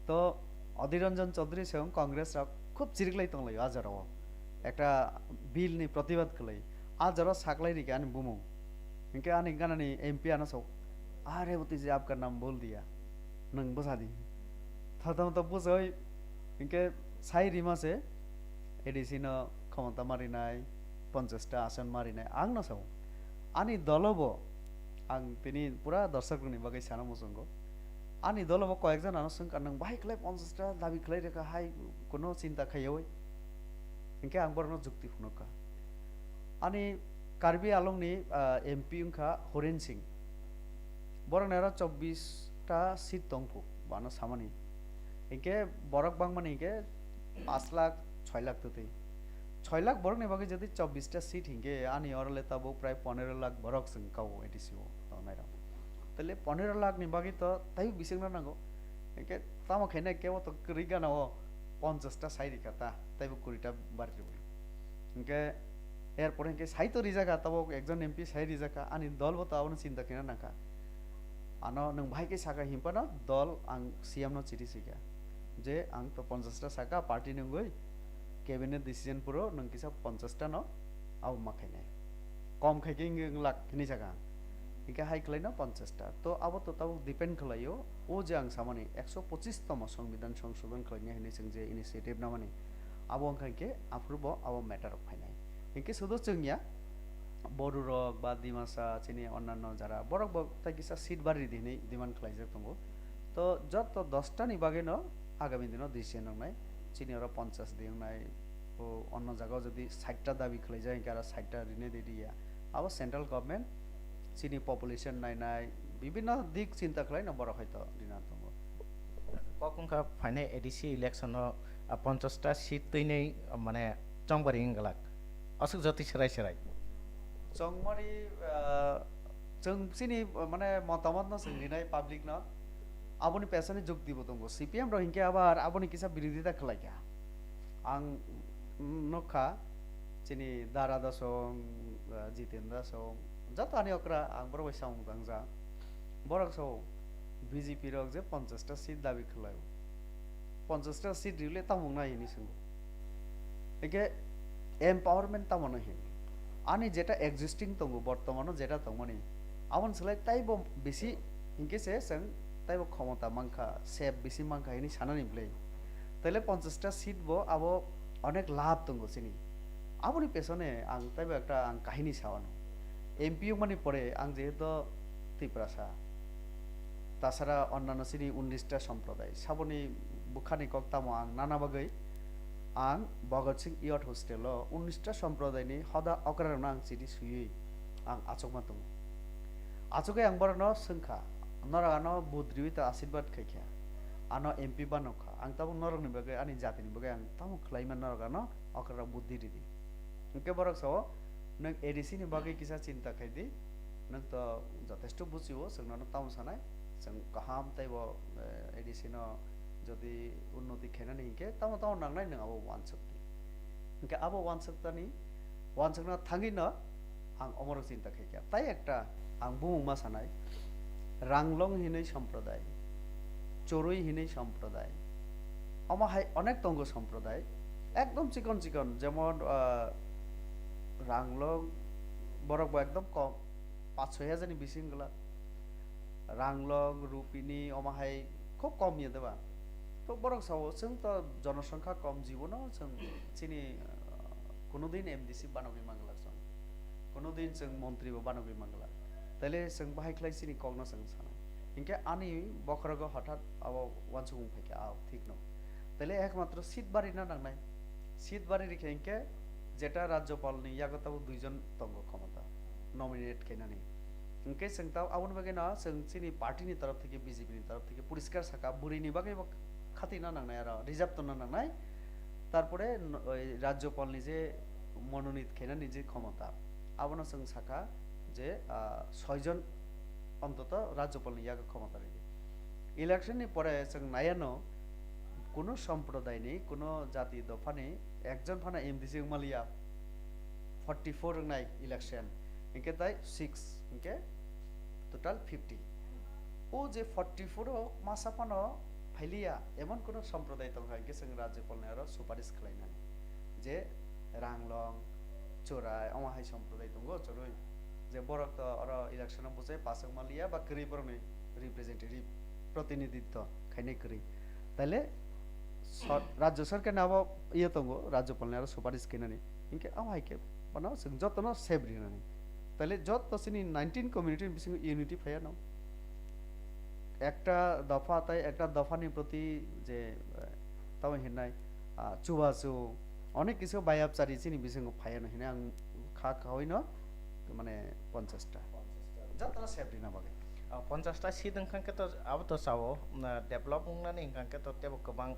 To Adhir Ranjan Chaudhary se wng Congress rok khub chiriklai tonglaio a jorao. Ekta bill ni protibad khlai. A jorao saklai rikha ani bumung. Hinkhe ani ganani M P ano sok, "Are, uti je apka nam bol diya." Nwng bwsa di. Tha tamo to bujoi, hinkhe sai rima se A D C no khomota marinai, ponchash ta asan marinai, ang no sao. Ani dolo bo, ang tini pura dorshok rokni bagwi sana muchungo. Ani dolo bo koyekjon ano swngkha, "Nwng bahai khlai ponchash ta dabi khlai rwkha hai, kuno chinta khaiyawi?" Hinkhe ang borokno jukti phunukha. Ani Karbi Anglongni, ah, M P wngkha Horen Singh. Borokni aro chobbish ta seat tongphu, bono samani. Hinkhe borok bangmani hinkhe pash lakh, soi lakh twtwi. soi lakh borok ni bagwi jodi chobbish ta seat hinkhe ani oro le tabuk prai ponero lakh borok chwng kao A D C o tongnai rok. Tele ponero lakh ni bagwi to taibo bising no nango. Hinkhe tamo khaina kebo to kwrwi gana o ponchash ta sai rikha ta, taibo kuri ta bari rwi. Hinkhe erpore hinkhe sai to rijaka, tabuk ekjon M P sai rijaka, ani dol bo to abono chinta khaina nangkha. Ano nwng bahai khe saka hinphano dol ang C M no chiri sika je ang to ponchash ta saka party nungwi cabinet decision puro nwng kisa ponchash ta no abo ma khainai. Kom khai khe wng lak hinwi saka ang. Hinkhe hai khlaino ponchash ta. To abo to tabuk depend khlaio. O je ang samani ekso pochis tomo Songbidan Songshodhon khlaina hinwi chwng je initiative namani, abo wngkha hinkhe aphuru bo abo matter rok phainai. Hinkhe sudu chwngya Bodu rok ba Dimasa chini onnanno jara borok bo tai kisa seat bari ridi hinwi demand khlaijak tongo. To joto dosta ni bagwi no agami dino decision wngnai. Chini oro ponchash di wngnai, o onno jagao jodi sait ta dabi khlaijak hinkhe aro sait ta rine de riya. Abo central government chini population nainai, bibinno dik chinta khlaino borok hoito rina tongo. Kok wngkha phainai A D C election o, ah, ponchash ta seat twinwi, ah, mane chongbari wng glak. Aswk jotoi serai serai. Chongmari, ah, chwng chini, ah, mane motamot no chwng rinai public no. Aboni pesani jukti bo tongo. C P M rok hinkhe abar aboni kisa birodita khlaikha. Ang nukha chini Dara Dasong, ah, Jitendra Song, joto ani okra ang borok bai samung tangjak. Borok sao B J P rok je ponchash ta seat dabi khlaio. Ponchash ta seat rwle tamo wngnai hinwi swngo. Hinkhe empowerment tamo no hin? Ani jeta existing tongo, bortomano jeta tongmani, aboni slai taibo bisi hinkhe se chwng taibo khomota mankha, sep bisi mankha hinwi sanani bwle. Taile ponchash ta seat bo abo onek labh tongo chini. Aboni pesone ang taibo ekta ang kahini sa wano. M P wngmani pore ang jehetu Tiprasa, tasara onnanno chini unnish ta somproday, saboni bwkhani kok tamo ang nana bagwi ang Bhagat Singh Youth Hostel o unnish ta somproday ni hoda okrarokno ang chini swiwi ang achukma tongo. Achugwi ang borokno swngkha, "Norok ano vote riwi ta asirwad khaikha, ano M P banokha, ang tabuk norokni bagwi, ani jatini bagwi ang tamo khlaima, norok ano okrarok vote di ridi." Hinkhe borok sao, "Nwng A D C ni bagwi kisa chinta khai di, nwng to jotesto buchio, chwng nono tamo sanai, chwng kaham teibo, eh, A D C no jodi unnoti khainani hinkhe tamo tamo nangnai, nwng abo uansuk di." Hinkhe abo uansuk tani, uansukna thangwi no ang omorok chinta khaikha. Tai ekta ang bumung ma sanai, Ranglong hinwi somproday, Chorui hinwi somproday, omo hai onek tongo somproday, ekdom chikon chikon, jemon, ah, Ranglong borok bo ekdom kom, pach soi hajar ni bising glak. Ranglong, Rupini, omo hai khub kom ya deba. To borok sao, chwng to jonosongkha kom, jibono chwng chini, ah, kuno din M D C banogwi manglak chwng. Kuno din chwng montri bo banogwi manglak. Taile chwng bahai khlai chini kokno chwng sanai. Hinkhe ani bokhorogo hothat abo uansukmung phaikha, ah, thik no. Taile ekmatro seat bari na nangnai. Seat bari rikhe hinkhe jeta Rajyapal ni yago tabuk duijon tongo khomota nominate khainani. Hinkhe chwng tabuk aboni bagwi no chwng chini party ni torof theke, B J P ni torof theke poriskar saka, bwrwi ni bagwi bo khatui na nangnai, aro reserve tongna nangnai. Tarpore no-, oi Rajyapal ni je mononit khainani je khomota, abono chwng saka je, ah, soijon ontoto Rajyapal ni yago khomota ridi. Election ni pore chwng naiya no, kuno somprodaini, kuno jati dophani ekjon phano M D C wngmaliya, forty four wngnai election, hinkhe tai six, hinkhe total fifty. O je forty four o masa phano phailiya, emon kuno somprodai tongkha, hinkhe chwng Rajyapalni aro suparis khlainani je Ranglong, Chorai, omo hai somprodai tongo, Chorui, je borok to oro election o bwchai pass wngmaliya ba kwrwi borokni representative, protinidhitto khainai kwrwi. Taile sor-, Rajya Sarkar ni abo iye tongo, Rajyapal ni aro suparis khainani. Hinkhe abo hai khe bono chwng jotono safe rinani. Taile joto chini nineteen community ni bisingo unity phaiya no. Ekta dopha tai ekta dopha ni proti je, eh, tamo hinai, ah, chubachu, onek kisu bayapchari chini bisingo phaiya no hinai ang kha khaui no, mane ponchash ta. Jotono safe rina bagwi. Ah, ponchash ta seat wngkha khe to abo to sao, na, develop wngnani wngkha khe to tebo kwbang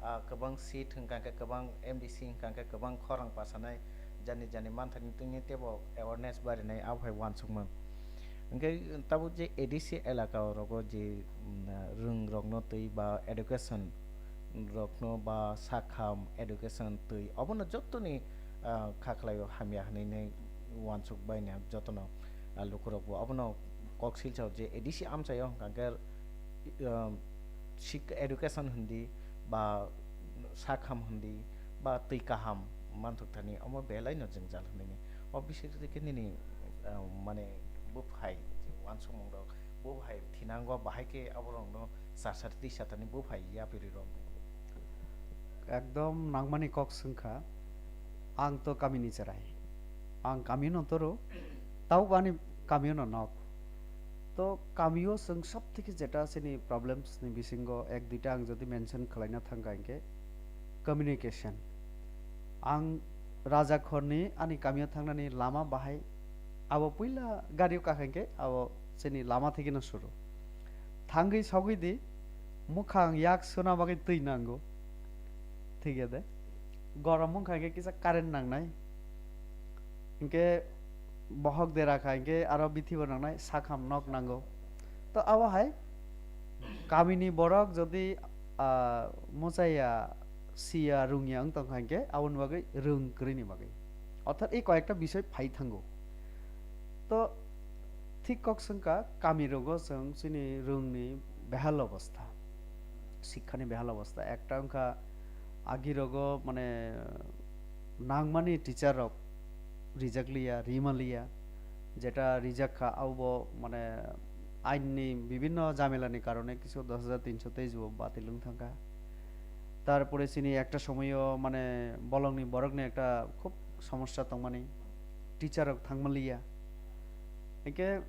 ah, kwbang seat hwnkha khe, kwbang M D C hwnkha khe, kwbang khorang pasanai, jani jani manthani tini teibo awareness barinai, abo hai uansukmung. Hwnkhe tabuk je A D C elaka o rogo je, mm, rwng rokno twi ba education rokno ba sakham education twi obono jottoni, ah, kha khlaio hamya hwnwi nai uansuk baina jotono, ah, lukurokbo obono kok silsao je A D C amchaio hwnkha khe, ah, sik-, education hwndi ba sakham hwndi ba twi kaham manthok thani omo belaino jwngjal hwnwi nai. O bising khe nini, ah, mane buphai je uansukmung rok buphai thinango bahai khe aborokno chasar twi satani buphai yapiri rok. Ekdom nangmani kok swngkha, ang to kamini cherai, ang kamio no toro, tau ani kamio no nok. To kamio chwng sob theke jeta chini problems ni bisingo ek duita ang jodi mention khwlaina thangkha hinkhe communication. Ang Rajakhorni ani kamio thangnani lama bahai abo puila gario kakha hinkhe abo chini lama thekeno suru. Thangwi sogwi di, mukhang yak suna bagwi twi nango. Thik ya de. Gorom wngkha khe kisa current nangnai. Hinkhe bohok dera kha hinkhe aro bithibo nangnai, sakham nok nango. To abo hai kamini borok jodi, ah, muchaya, siya, rungya wng tongkha hinkhe aboni bagwi rwng kwrwini bagwi. Orthat ei koyekta bisoi phai thango. To thik kok swngkha, kami rogo chwng chini rwngni behal obostha, sikhani behal obostha. Ekta wngkha agi rogo mane nangmani teacher rok rijak liya, rima liya, jeta rijak kha abo mane ain ni bibhinno jamela ni karone kisu dos hajar tinso teis bo batil wng thangkha. Tarpore chini ekta somoyo mane bolongni borokni ekta khub somosya tongmani, teacher rok thangma liya. Hinkhe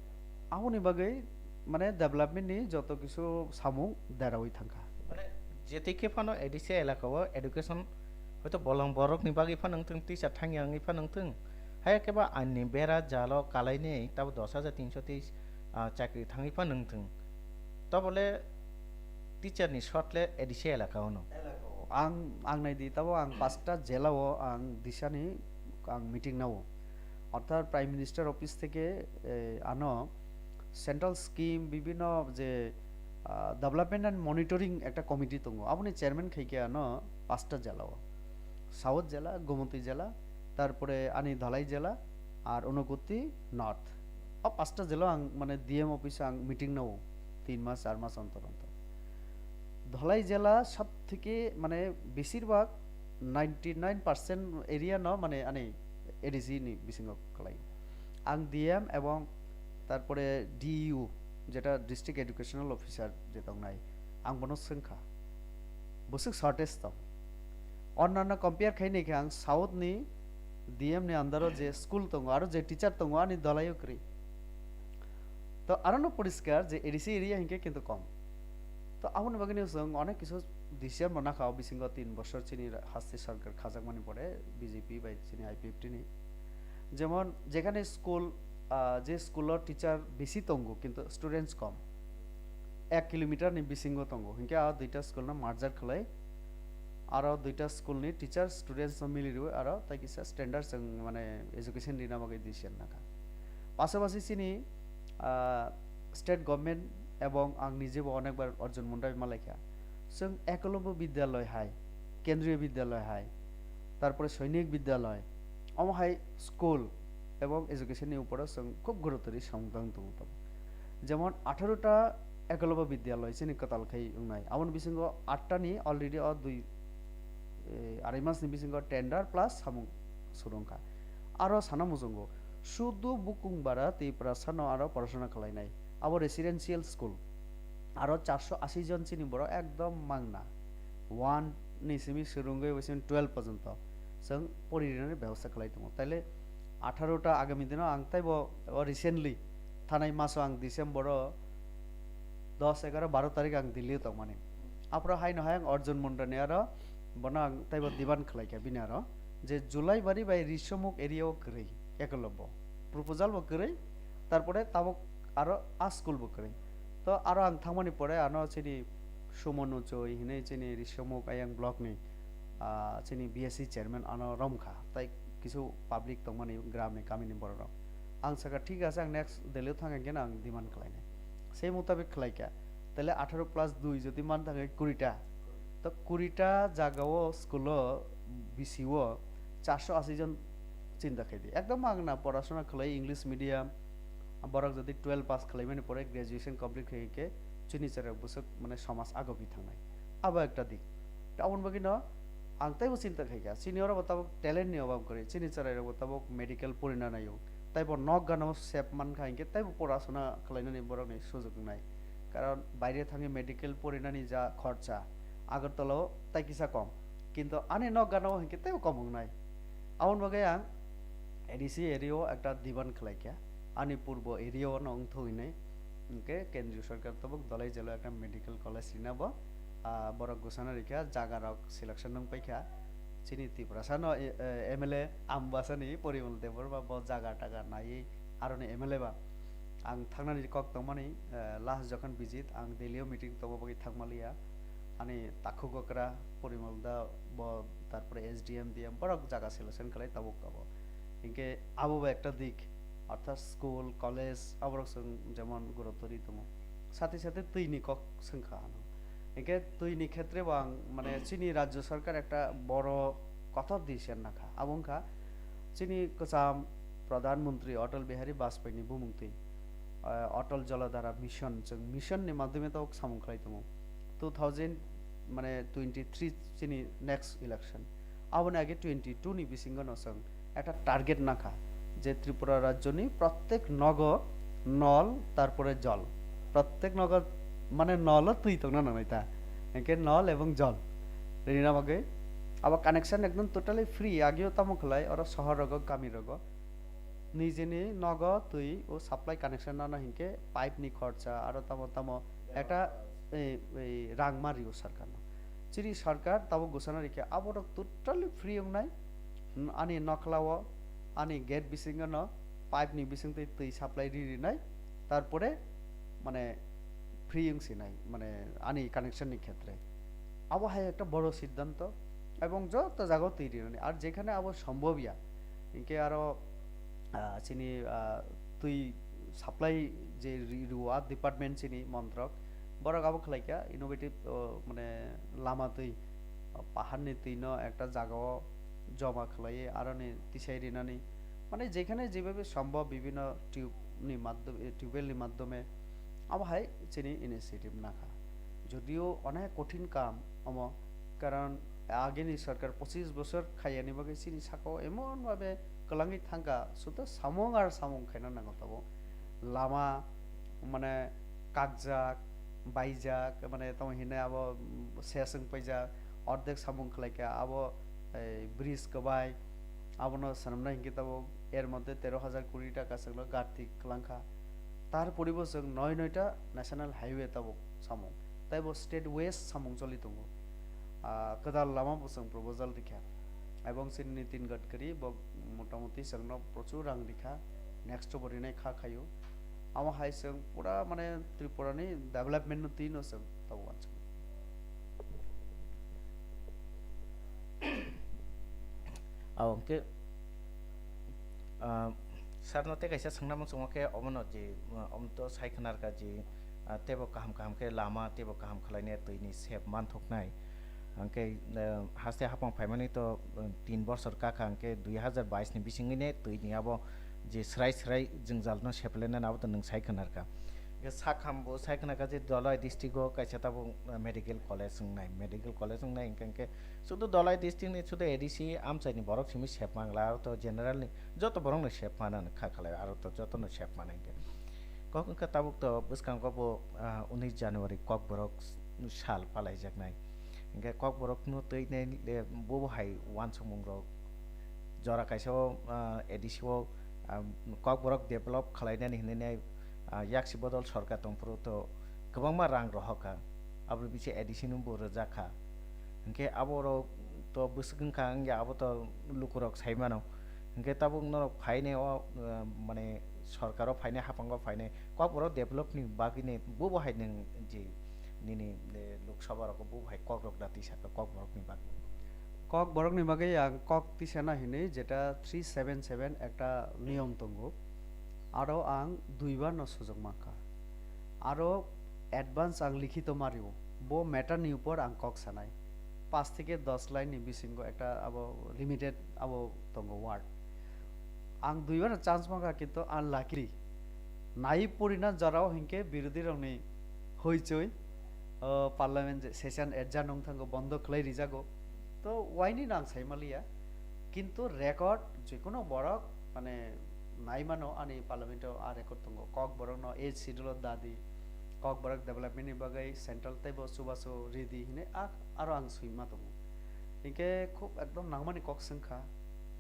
aboni bagwi mane development ni joto kisu samung derawi thangkha. Mane, je tei khe phano A D C elaka o education hoito bolong borok ni bagwi phano wngthung, teacher thangya wngwi phano wngthung, haya khe ba ain ni bera jalo kalainwi tabo dos hajar tinso teis, ah, chakri thangwi phano wngthung, to bole teacher ni short le A D C elaka o no. Elaka o. Ang, ang nai di tabo ang pasta jela o ang disani ang meeting nao. Orthat Prime Minister Office theke, eh, ano central scheme bibhinno je, ah, development and monitoring ekta committee tongo, aboni chairman khai khe ano pasta jela o, South jela, Gomoti jela, tarpore ani Dhalai jela, ar Unakoti North. O pasta jela ang mane D M office ang meeting nao tin mas char mas ontor ontor. Dhalai jela sob theke mane beshirbhag ninety nine percent area no mane ani A D C ni bisingo khlai. Ang D M ebong tarpore D E O, jeta District Educational Officer je tongnai, ang bono swngkha, bwswk shortage tong. Onnanno compare khai naikhe ang South ni D M ni under o je school tongo, aro je teacher tongo, ani Dhalai o kwrwi. To aro no poriskar je A D C area hinkhe kintu kom. To aboni bagwi no chwng onek kisu decision bo nakha o bisingo tin bosor chini ra-, haste sarkar khajakmani pore B J P bai chini I P F T ni. Jemon jekhane school, ah, je school o teacher bisi tongo kintu students kom, ek kilometer ni bisingo tongo, hinkhe a duita school no merger khlai, aro duita school ni teacher students no mili rwi aro tai kisa standard chwng mane education rina bagwi decision nakha. Pasapasi chini, ah, state government ebong ang nijebo onekbar Arjun Munda bai malaikha. Chwng Ekolobya Vidyalay hai, Kendriya Vidyalay hai, tarpore Sainik Vidyalay, omo hai school ebong education ni uporo chwng khub gurutw rwi samung tang tongo tamo. Jemon atharo ta Ekolobya Vidyalay chini kwtal khai wngnai, aboni bisingo aat ta ni already o dui, eh, arai mas ni bisingo tender plus samung suru wngkha. Aro sana muchungo, sudu bukung bara Tiprasa no aro porashona khlainai. Abo residential school. Aro charso asi jon chini borok ekdom mangna. One ni simi swrwngwi bo simi twelve porjonto chwng pori rinani bebosta khlai tongo. Taile atharo ta agami dino ang taibo o recently thanai maso ang December o dos, egaroh, baro tarik ang Delhi o tongmani. Aphuru haino hai ang Arjun Mundani aro bono ang taibo demand khlaikha bini aro je Julaibari bai Risomukh area o kwrwi Ekolobya. Proposal bo kwrwi, tarpore tabuk aro a school bo kwrwi. To aro ang thangmani pore ano chini Suman Uchoi hinwi chini Risomuk Ayang block ni, ah, chini B S C chairman ano romkha, tai kisu public tongmani gram ni kami ni borok rok. Ang saka, "Thik ache, ang next Delhi o thang khe ang demand khlainai." Sei mutabik khlaikha. Tale atharo plus dui jodi man thangwi kuri ta, to kuri ta jaga o school o B C o charso ashi jon chinta khaidi. Ekdom magna porasona khlai English medium, borok jodi twelve pass khlaimani pore graduation complete khai khe chini chwrai bwswk mane somaj agogwi thangnai. Abo ekta dik. Aboni bagwi no ang teibo chinta khaikha. Chini oro bo tabuk talent ni obab kwrwi. Chini chwrai rok bo tabuk medical porina naio. Taibo nok gana o sep mankha hinkhe teibo porasona khlainani borokni sujok wngnai. Karon baire thangwi medical porinani ja khorcha Agartala o tai kisa kom. Kintu ani nok gana o hinkhe teibo kom wngnai. Aboni bagwi ang A D C area o ekta demand khlaikha. Ani purbo area o no wngthok hinwi. Hinkhe Kendriya Sarkar tabuk Dolai Jelo ekta medical college rina bo, ah, borok gwsana rikha, jaga rok selection wng paikha. Chini Tiprasa no, eh, eh, M L A Ambasani Porimal Debbarma bo jaga taga naiwi aroni M L A ba. Ang thangnani kok tongmani, eh, last jokhon visit, ang Delhi o meeting tongma bagwi thangmaliya. Ani takhuk okra Porimal da bo, tarpore S D M, D M borok jaga selection khlai tabuk abo. Hinkhe abo bo ekta dik, orthat school, college aborok chwng jemon gurutto ri tongo. Sathe sathe twi ni kok swngkha ano. Hinkhe twi ni khetre bo ang mane chini Rajya Sarkar ekta boro kotor decision nakha. Abo wngkha chini kwcham Pradhan Mantri Atal Bihari Vajpayee ni bumung twi, eh, Atal Jaladhara Mission, chwng mission ni madhyome tabuk samung khlai tongo. Two thousand mane twenty three chini next election. Aboni age twenty two ni bisingo no chwng ekta target nakha je Tripura rajyoni prottek nogo nol, tarpore jol. Prottek nogo mane nolo twi tongna nangnai ta. Hinkhe nol ebong jol. Rina bagwi abo connection ekdom totally free. Ageo tamo khlai oro sohor rogo, kami rogo. Nijeni nogo twi o supply connection nano hinkhe pipe ni khorcha aro tamo tamo ekta, ei, ei, rang ma rio sarkarno. Chini sarkar tabuk gwsana rikhe aborok totally free wngnai. N-, ani nokhlao, ani gate bisingo no pipe ni bisingtwi twi supply ri rinai. Tarpore mane free wng sinai, mane ani connection ni khetre. Abo hai ekta boro siddhanto, ebong joto jagao twi rinani. Ar jekhane abo sombhob ya, hinkhe aro, ah, chini, ah, twi supply je ri-, rw-, a department chini montrok, borok abo khlaikha innovative, oh, mane lama twi, oh, paharni twino ekta jagao joma khlaiwi aroni tisai rinani, mane jekhane jebabe sombhob bibhinno tube ni maddhome, eh, tubewell ni maddhome abo hai chini initiative nakha. Jodio onek kothin kam omo, karon ageni sarkar pochis bosor khaiyani bagwi chini sakao emon babe kwlangwi thangkha, sudo samung ar samung khaina nango tabuk. Lama mane kakjak, baijak, mane tamo hinwi abo, mm, ses wng paijak, ordek samung khlaikha, abo, ei, bridge kwbai, abono swnamnai hinkhe tabuk er moddhe tero hajar koti taka chwngno garti kwlangkha. Tar poribo chwng noi noita national highway tabuk samung, taibo state waste samung choli tongo. Ah, kwtal lama bo chwng proposal rikha. Ebong chini Nitin Gadkari bo motamoti chwngno prochur rang rikha, next bo rinai kha khaio. Amo hai chwng pura mane Tripura ni development no twi no chwng tabuk wansukha. Abo hwnkhe, ah, sir no tei kaisa swngna muchungo khe omono je, ah, omo to sai khna rwkha je, ah, teibo kaham kaham khe lama teibo kaham khlainai twi ni sep manthoknai. Hwnkhe, ah, haste hapang phaimani to, ah, tin bosor kakha hwnkhe dui hazar bais ni bisingwi ne twi ni abo je swrai swrai jwngjal no seplainani abo to nwng sai khna rwkha. Hwnkhe sakham bo sai khna kha je Dhalai district o kaisa tabuk, ah, medical college wngnai, medical college wngnai hwnkhe, hwnkhe sudu Dhalai district ni sudu A D C amchai ni borok simi sep mangla, aro to general ni joto borok no sep mana kha khalai, aro to joto no sep mana hwnkhe. Kok wngkha tabuk to bwskango bo, ah, unis January Kokborok sal palaijaknai. Hwnkhe Kokborok no twi nai le bobo hai uansukmung rok jora kaisa o, ah, A D C o, ah, Kokborok develop khwlainani hinwi nai, ah, yaksi bodol sorkar tongphuru to kwbangma rang rohor kha, aboni bisingo A D C no bo rwjak kha. Hwnkhe aborok to bwswk wngkha, wngya abo to lukurok sai mano. Hwnkhe tabuk norok phainai o, ah, mane sorkaro phainai, haphango phainai, Kokborok develop ni bagwi ni bobo hai nwng je nini, eh, Lok Sabha rogo bo hai kok rok da tisa kha kok borok ni bagwi? Kok borok ni bagwi ang kok tisa na hinwi jeta three seven seven ekta niyom tongo, aro ang dui bar no sujok mankha. Aro advance ang likhito mario, bo matter ni upor ang kok sanai. Pas theke dos line ni bisingo ekta abo limited abo tongo word. Ang dui bar no chance mankha, kintu unluckily nai purina jorao hinkhe birodhi rokni hoichoi, o, parliament session adjourn wng thango, bondo khlai rijago. To waini no ang sai maliya, kintu record jekuno borok mane nai mano ani parliament o a record tongo, kok borok no eighth schedule o dadi, kok borok development ni bagwi central teibo chubachu ridi hinwi a aro ang swima tongo. Hinkhe khub ekdom nangmani kok swngkha,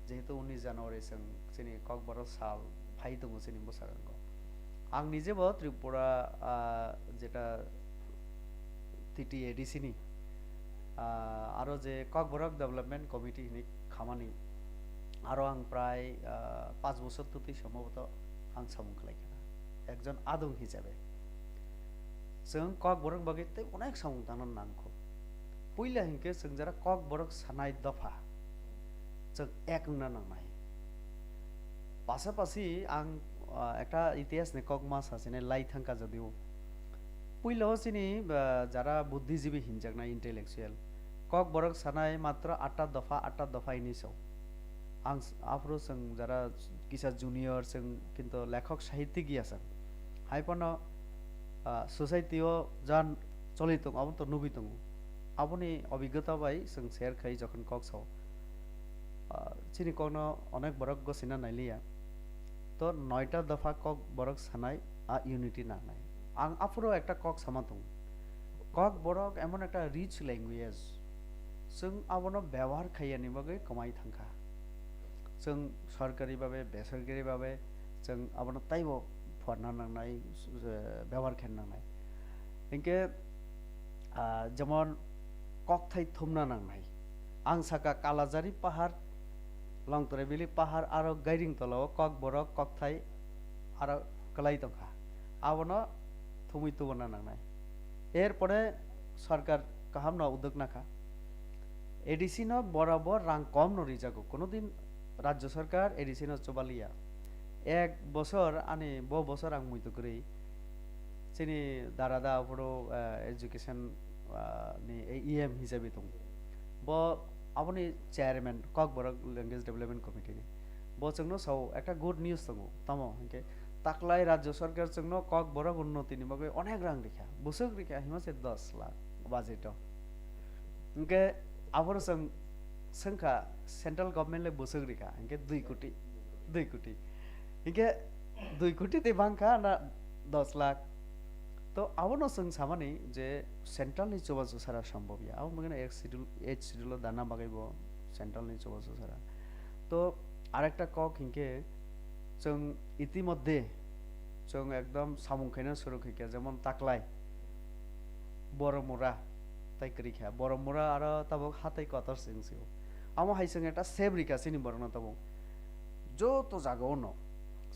jehetu unis January chwng chini Kokborok sal phai tongo chini bwskango. Ang nijebo Tripura, ah, jeta T T A D C ni, ah, aro je Kokborok Development Committee hinwi khamani, aro ang prai, ah, panch bochor twtwi sombhoboto ang samung khlai kha, ekjon adong hisabe. Chwng Kokborok bagwi tei onek samung tangna nangkho. Puila hinkhe chwng jara Kokborok sanai dopha chwng ek wngna nangnai. Pasapasi ang, ah, ekta itihas ni kok ma sachine lai thangkha jodio. Puila o chini, ah, jara buddhijibi hinjaknai intellectual, Kokborok sanai matro atta dopha, atta dopha hinwi sao. Ang s-, aphuru chwng jara kisa junior, chwng kintu lekhok sahitiki ya chwng. Hai phano, ah, society o jan choli tongo, abo to nugwi tongo. Aboni obiggota bai chwng share khai jokhon kok sao. Ah, chini kokno onek borok gosina nailiya. To noita dopha Kokborok sanai a unity nangnai. Ang aphuru ekta kok sama tongo. Kokborok emon ekta rich language. Chwng abono byabohar khaiyani bagwi kwmai thangkha. Chwng sorkari babe, besorkari babe, chwng abono taibo phuarna nangnai, eh, byabohar khaina nangnai. Hinkhe, ah, jemon kokthai thumna nangnai. Ang saka Kalajari pahar, Longtrai Valley pahar aro Gairing tola o Kokborok kokthai aro kwlai tongkha. Abono thumwi tubuna nangnai. Erpore sorkar kaham no uduk nakha. A D C no borabor rang kom no rijago. Kono din Rajya Sarkar A D C no chubaliya. Ek bosor ani bo bosor ang muitu kwrwi. Chini dara da aphuru, eh, education, ah, ni E M hisabe tongo. Bo aboni chairman Kokborok Language Development Committee ni. Bo chwngno sao ekta good news tongo. Tamo hinkhe taklai Rajya Sarkar chwngno Kokborok unnoti ni bagwi onek rang rikha. Bwswk rikha hima se dos lakh budget o. Hinkhe aphuru chwng swngkha central government le bwswk rikha, hinkhe dui koti, dui koti. Hinkhe dui koti tei bangkha na dos lakh. To abono chwng samani je central ni chubachu sara sombobya. Abo mungkhe eighth schedule, eighth schedule o dana bagwi bo central ni chubachu sara. To arekta kok hinkhe chwng itimodde chwng ekdom samung khaina suru khaikha, jemon taklai Boromura tai kwrwi kha. Boromura aro tabuk hatai kotor se wng sio. Amo hai chwng ekta sep rikha chini borokno tabuk. Joto jagao no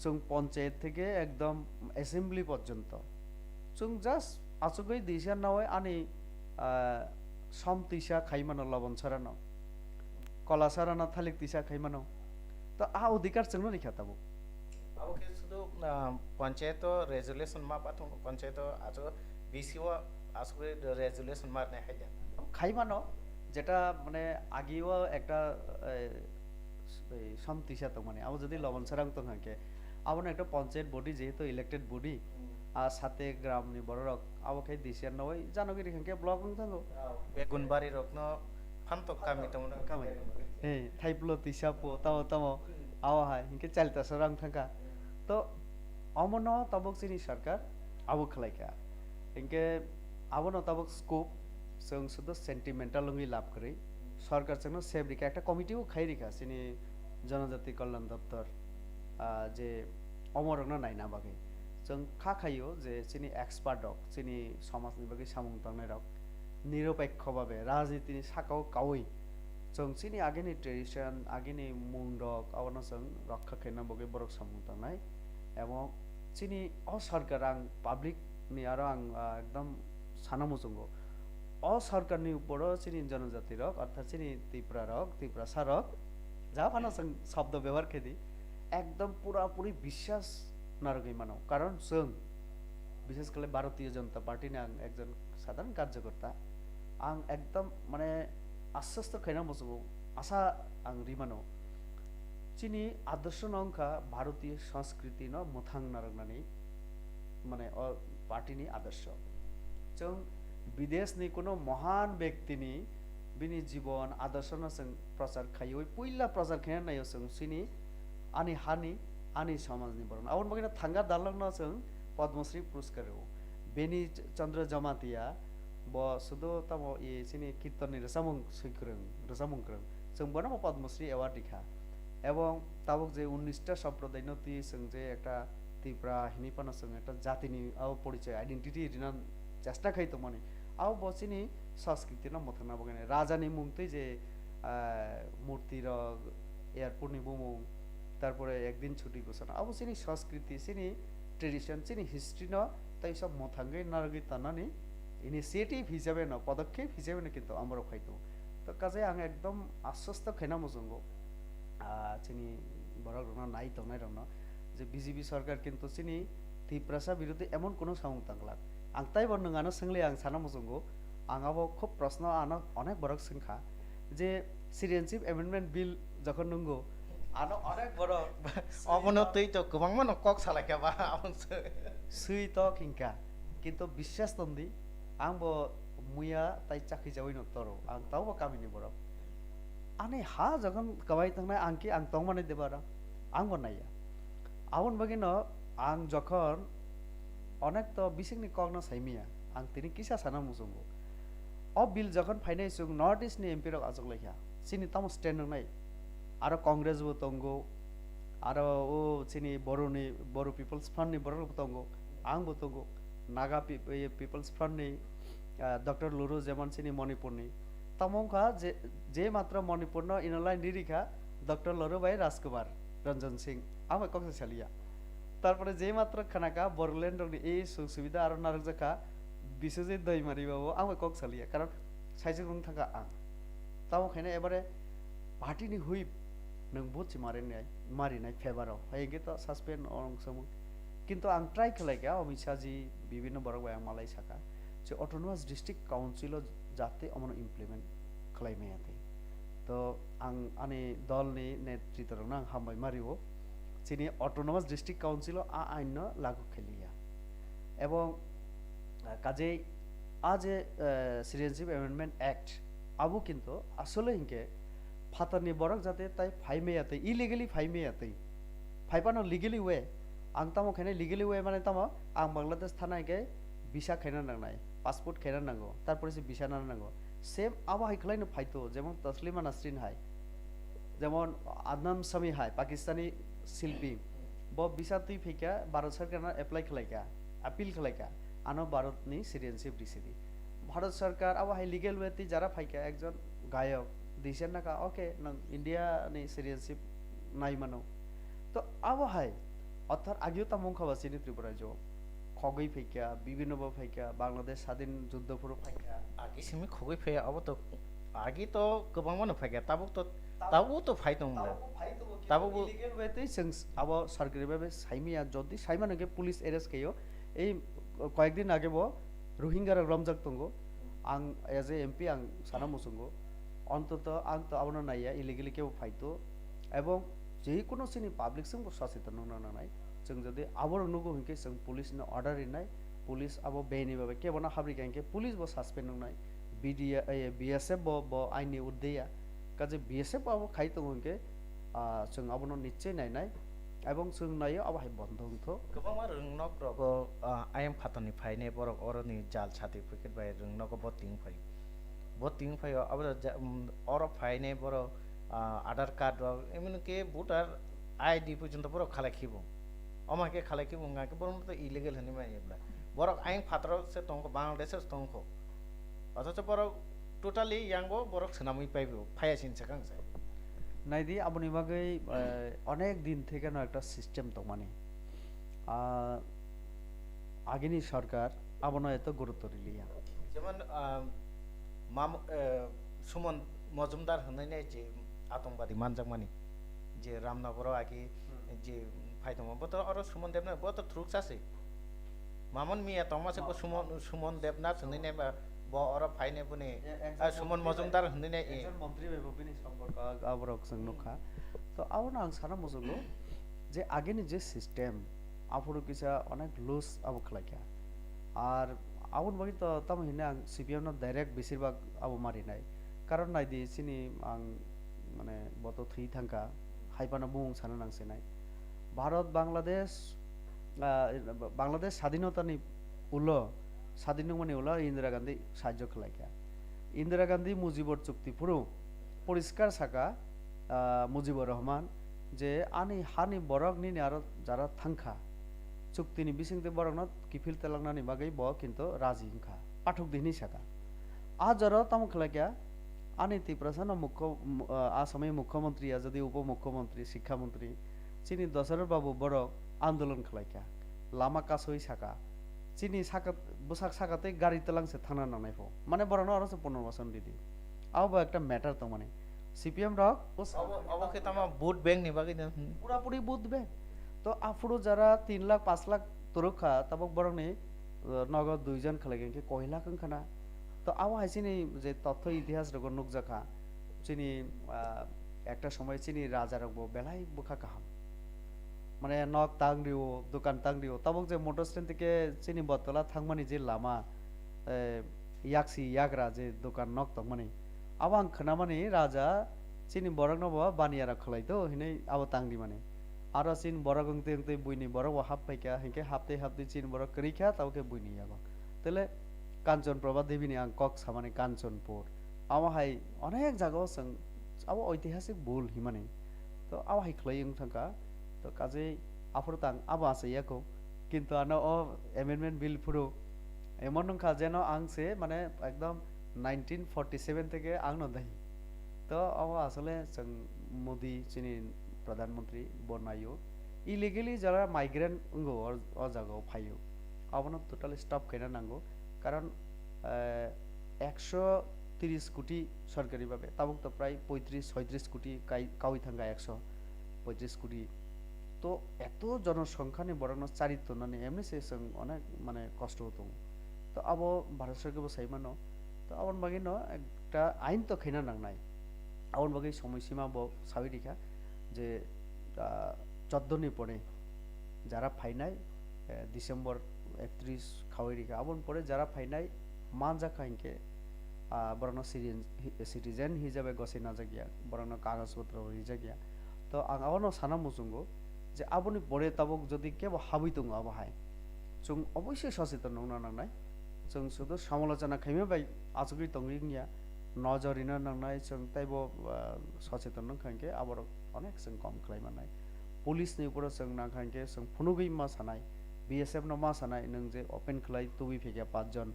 chwng ponchayat theke ekdom assembly porjonto. Chwng just achugwi disa nawi ani, ah, som tisa khai mano Lobon Sara no. Kola Sara no thalik tisa khai mano. To a odhikar chwngno rikha tabuk. Abo khe sudu, ah, panchayat o resolution ma pathung panchayat o achu B C o asugwi resolution ma rwnai hai da. Khai mano, jeta mane agi o ekta, eh, ei, som tisa tongmani, abo jodi Lobon Sara wng tong kha khe, abono ekta panchayat body, jehetu elected body, hmm, a sate gram ni borok rok, abo khe D C R no oi, jano giri khe block wng thango. Begunbari rok no phantok kami tong. Kami. Hey, thaiplo tisa po, tamo, tamo, abo hai, hinkhe chalita sara wng thangkha. To, omono tabuk chini sarkar, abo khlai kha. Hinkhe, abono tabuk scope, chwng sudu sentimental wngwi lab kwrwi. Sarkar chwngno sep rikha, ekta committee bo khai rikha, chini Janajati Kalyan Doptor, ah, je omorokno naina bagwi. Chwng kha khaio je chini expert rok, chini somajni bagwi samung tangnai rok, niropekho babe rajnitini sakao kaui chwng chini agini tradition, agini mung rok, abono chwng rokha khaina bagwi borok samung tangnai. Ebo chini o sarkar ang public ni aro ang, ah, ekdom sana muchungo. O sorkarni uporo chini jonojati rok, orthat chini Tripura rok, Tiprasa rok, ja phano chwng shobdo bebohar khe di, ekdom pura puri biswas narwgwi mano. Karon chwng, bishes khle Bharatiya Janata Party ni ang ekjon sadharan karyakarta, ang ekdom mane ashwasto khaina muchungo, asa ang ri mano. Chini adorsho no wngkha Bharatiya sanskriti no mwthang narwknani, mane o party ni adorsho. Chwng bidesh ni kuno mohan bekti ni bini jibon adorsho no chwng prochar khaiwi puila prochar khaina naio chwng chini ani hani, ani somaj ni borok no. Aboni bagwi no Thanga Darlok no chwng Padma Shri puruskar rwo. Beni Ch-, Chandra Jamatia bo sudo tamo i chini kirton ni rwchapmung swi kwrwng, rwchapmung kwrwng. Chwng bono bo Padma Shri award rikha. Ebong tabuk je unnish ta sampradayno twi chwng je ekta Tipra hinwi phano chwng ekta jatini abo porichoi, identity rina chesta khai tongmani. Abo bo chini sanskriti no mwthangna bagwi nai. Raja ni mung twi je, ah, murti rok, airport ni bumung, tarpore ekdin chuti ghosona. Abo chini sanskriti, chini tradition, chini history no tei sa mwthangwi narwgwi tanani initiative hisabe no, podokkhep hisabe no kintu amorok khai tongo. To kaje ang ekdom ashwasto khaina muchungo, ah, chini borok rokno nai tongnai rokno je B J P sarkar kintu chini Tiprasa birodhi emon kono samung tanglak. Ang taibo nwng ano swngle ang sana muchungo, ang abo khub proshno ano onek borok swngkha je Citizenship Amendment Bill jokhon nungo, ano onek borok Obono twi to kwbangma no kok salai kha ba, aboni se. Swi tok hinka, kintu biswas tongdi, ang bo muya tai chakhi jawi no toro, ang taubo kamini borok. Ani ha jokhon kwbai tongnai, ang ki ang tongmani debara, ang bo naiya. Aboni bagwi no ang jokhon onek to bisingni kok no saimiya, ang tini kisa sana muchungo. O bill jokhon phainai chwng North East ni M P rok achuk laikha, chini tamo stand wngnai? Aro Congress bo tongo, aro o chini Boroni, Boro People's Front ni borok bo tongo, ang bo tongo, Naga Pe-, Pe-, People's Front ni, ah, Doctor Luru jemon chini Manipur ni. Tamo wngkha je, je matra Manipur no inner line riri kha Doctor Luru bai Rajkumar Ranjan Singh, ang bai kok se saliya. Tarpore je matra khanaka Bodoland rokni ei suk subida aro narwkjakha Biswajit Daimari babu, ang bai kok saliya, karon saijwk wng thangkha ang. Tamo khaina ebare party ni whip nwng vote se marinai, marinai favor o, hai hwnkhe to suspend o wng samung. Kintu ang try khlai kha, Amit Shah ji, bibhinno borok bai ang malai sakha, je autonomous district council o jate omono implement khlai maya twi. To ang ani dol ni netrito rokno ang hambai ma rio, chini autonomous district council o a ain no lagu khe liya. Ebong, ah, kajei a je, eh, Citizenship Amendment Act, abo kintu asole hinkhe phatarni borok jate tai phai maya twi, illegally phai maya twi, phai phano legally way. Ang tamo khainai legally way mane tamo, ang Bangladesh thana hinkhe visa khaina nangnai, passport khaina nango, tarpore se visa nana nango. Same abo hai khlaino phaito, jemon Taslima Nasrin hai, jemon Adnan Sami hai, Pakistani silpi, bo visa twi phaikha, Bharat sarkarno apply khlaikha, appeal khlaikha, ano Bharatni citizenship risidi. Bharat sarkar abo hai legal way twi jara phaikha, ekjon gayok, decision nakha, okay, nwng India ni citizenship nai mano. To abo hai, othor ageo tamo wngkha ba chini Tripura rajyo, khogwi phaikha, bibhinno bo phaikha, Bangladesh sadin juddho phuru phaikha. Agi simi khogwi phaiya, abo to agi to kwbangma no phaikha, tabuk to, tabuk to phai tongo. Tabuk bo phai tongo, kintu tabuk bo illegal way twi chwng s-, abo sarkari bhabe saimaya, jodi saimano khe police arrest khaio. Ei koyekdin age bo Rohingya rok romjak tongo. Ang as a M P ang sana muchungo. Ontoto ang to abono naiya, illegally kebo phaito. Ebong je kono chini public chwngbo sacheton wngna nangnai. Chwng jodi aborok nugo hinkhe chwng police no order rinai, police abo beni babe kebono habrikha hinkhe police bo suspend wngnai, B D A, eh, B S F bo, bo aini urdea, kaje B S F abo khai tongo hinkhe, ah, chwng abono nichoi nainai, ebong chwng naio abo hai bondo wngthok. Kwbangma rwngnok rogo, ah, ayang phatarni phainai borok oroni jal certificate bai rwngnogo bo ting phai. Bo ting phaio abo ja-, um, oro phainai borok, ah, Aadhaar card rok, emon ki voter I D porjonto borok khalai khibo. Omo hai khe khalai khibo wngkha khe borok to illegal hinwi manya bla. Borok ayang phataro se tongkho, Bangladesh se tongkho. Othocho borok totally yango borok swnamwi paibo, phaiya sini sakang se. Naidi aboni bagwi, eh, onek din theke no ekta system tongmani. Ah, agini sorkar abono eto gurutto riliya. Jemon, ah, Mam-, eh, Suman Mojumdar hwnwi nai je atongwadi manjakmani, je Ramnagoro agi Hmm. je phaitongma, bo to oro Suman Debnath, bo to thuruksa se. Mamon Miya tongma se, bo Ma-, Suman, Suman Debnath hwnwi nai ba, bo oro phainai boni, Eh, ah, exact Suman mantri bai, Mojumdar hwnwi nai, eh. Exact mantri bai bo bini somporko ag-, aborok chwng Hmm. nukha. To abono ang sana muchungo je agini je system, aphuru kisa onek loose abo khlaikha. Ar aboni bagwi to tamo hinwi ang C P M no direct besirbak abo marinai. Karon naidi chini ang mane bo to thwi thangkha, hai phano bumung sana nang sinai. Bharat Bangladesh, ah, Bangladesh sadinotani ulo, sadin wngmani ulo Indira Gandhi sahajyo khlaikha. Indira Gandhi Mujibor chukti phuru poriskar saka, ah, Mujibur Rahman je ani hani borok nini aro jara thangkha, chuktini bisingtwi borokno kiphil twlangnani bagwi bo kintu raji wngkha, pathuk di hinwi saka. A jora tamo khlaikha, ani Tiprasano mukho-, mu-, ah, Asami mukhyamantri ya, jodi upomukhyamantri, sikkhamontri, chini Dasarath babu borok andolon khlaikha, lama kasui saka, chini saka, bwsak saka tei gari twlang se thangna nangnai pho, mane borokno oro se punarbasan ridi. Abo bo ekta matter tongmani. C P M rok bo sa- Obo, obo khe tamo vote bank ni bagwi no hwn. Pura puri vote bank. To aphuru jara tin lakh, panch lakh torok kha, tabok borokni, uh, nogo duijon khlai khe koi lakh wng khana. To abo hai chini je totho itihas rogo nukjakha. Chini, uh, ekta somoi chini raja rok bo belai bwkha kaham. Mane nok tang rio, dukan tang rio. Tabok je motor stand theke chini Bottola thangmani je lama, eh, yaksi yagra je dukan nok tongmani. Abo ang khnamani raja chini borokno bo baniya rok khlai do hinwi abo tang di mani. Aro chini borok wngtwi wngtwi buini borok bo hap phaikha, hinkhe haptwi haptwi chini borok kwrwi kha, tabok khe buini yago. Tele Kanchanprabha Devi ni ang kok samani Kanchanpur. Amo hai onek jagao chwng abo oitihasik bul himani. To abo hai khlai wng thangkha. To kajei aphuru tang abo achai yako. Kintu ano o amendment bill phuru emon wngkha jeno ang se mane ekdom nineteen forty seven theke ang no dai. To abo asole chwng Modi chini Pradhan Mantri bo naio. Illegally jara migrant wngo o, o jagao phaio. Abono totally stop khaina nango. Karon, eh, ekso tris koti sorkari babe, tabuk to prai poitris, soitris koti kai-, kaui thangkha ekso poitris koti. To eto jonosongkhani borokno chari tonani emni se chwng onek mane kosto tongo. To abo Bharat sorkar bo sai mano. To aboni bagwi no ekta ain to khaina nangnai. Aboni bagwi somoi sima bo saui rikha je, ah, choddo ni pore jara phainai, eh, December ektris khaui rikha. Aboni pore jara phainai manjakha hinkhe, ah, borokno citizen, citizen hisabe gosai najakya, borokno kagoj potro rijakya. To ang abono sana muchungo je aboni pore tabuk jodi kebo habwi tongo abo hai, chwng oboisoi socheton wngna nangnai. Chwng sudu samalochona khaima bai achugwi tongwi wngya, nojor rina nangnai, chwng teibo, ah, socheton wngkha hinkhe aborok onek chwng kom khlai mannai. Police ni uporo chwng nangkha hinkhe chwng phunugwi ma sanai, B S F no ma sanai, nwng je open khlai tubui phaikha panch jon,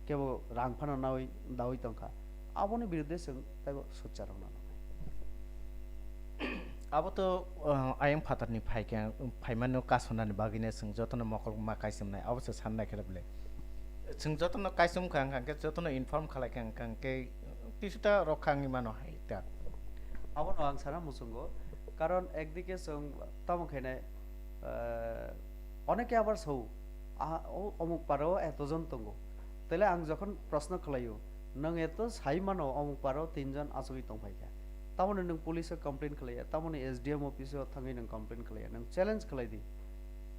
kebo rang phano naui daui tongkha, aboni birudde chwng teibo socha rwna nangnai. Abo to, uh, ayang phatarni phaikha, phaimano kasonani bagwino chwng jotono mokol ma kaichomnai, abo se sanna khe bole. Chwng jotono kaichom kha, hwnkha khe jotono inform khalai kha, hwnkha khe kisuta rok kha wngwi mano hai ta. Abono ang sana muchungo, karon ekdike chwng tamo khainai, uh, oneke abar sao, ah, o omuk paro etojon tongo. Tele ang jokhon proshno khlaio, nwng eto sai mano omuk paro tinjon achugwi tongphaikha. Tamoni nwng police o complain khlaiya, tamoni S D M office o thangwi nwng complain khlaiya, nwng challenge khlai di.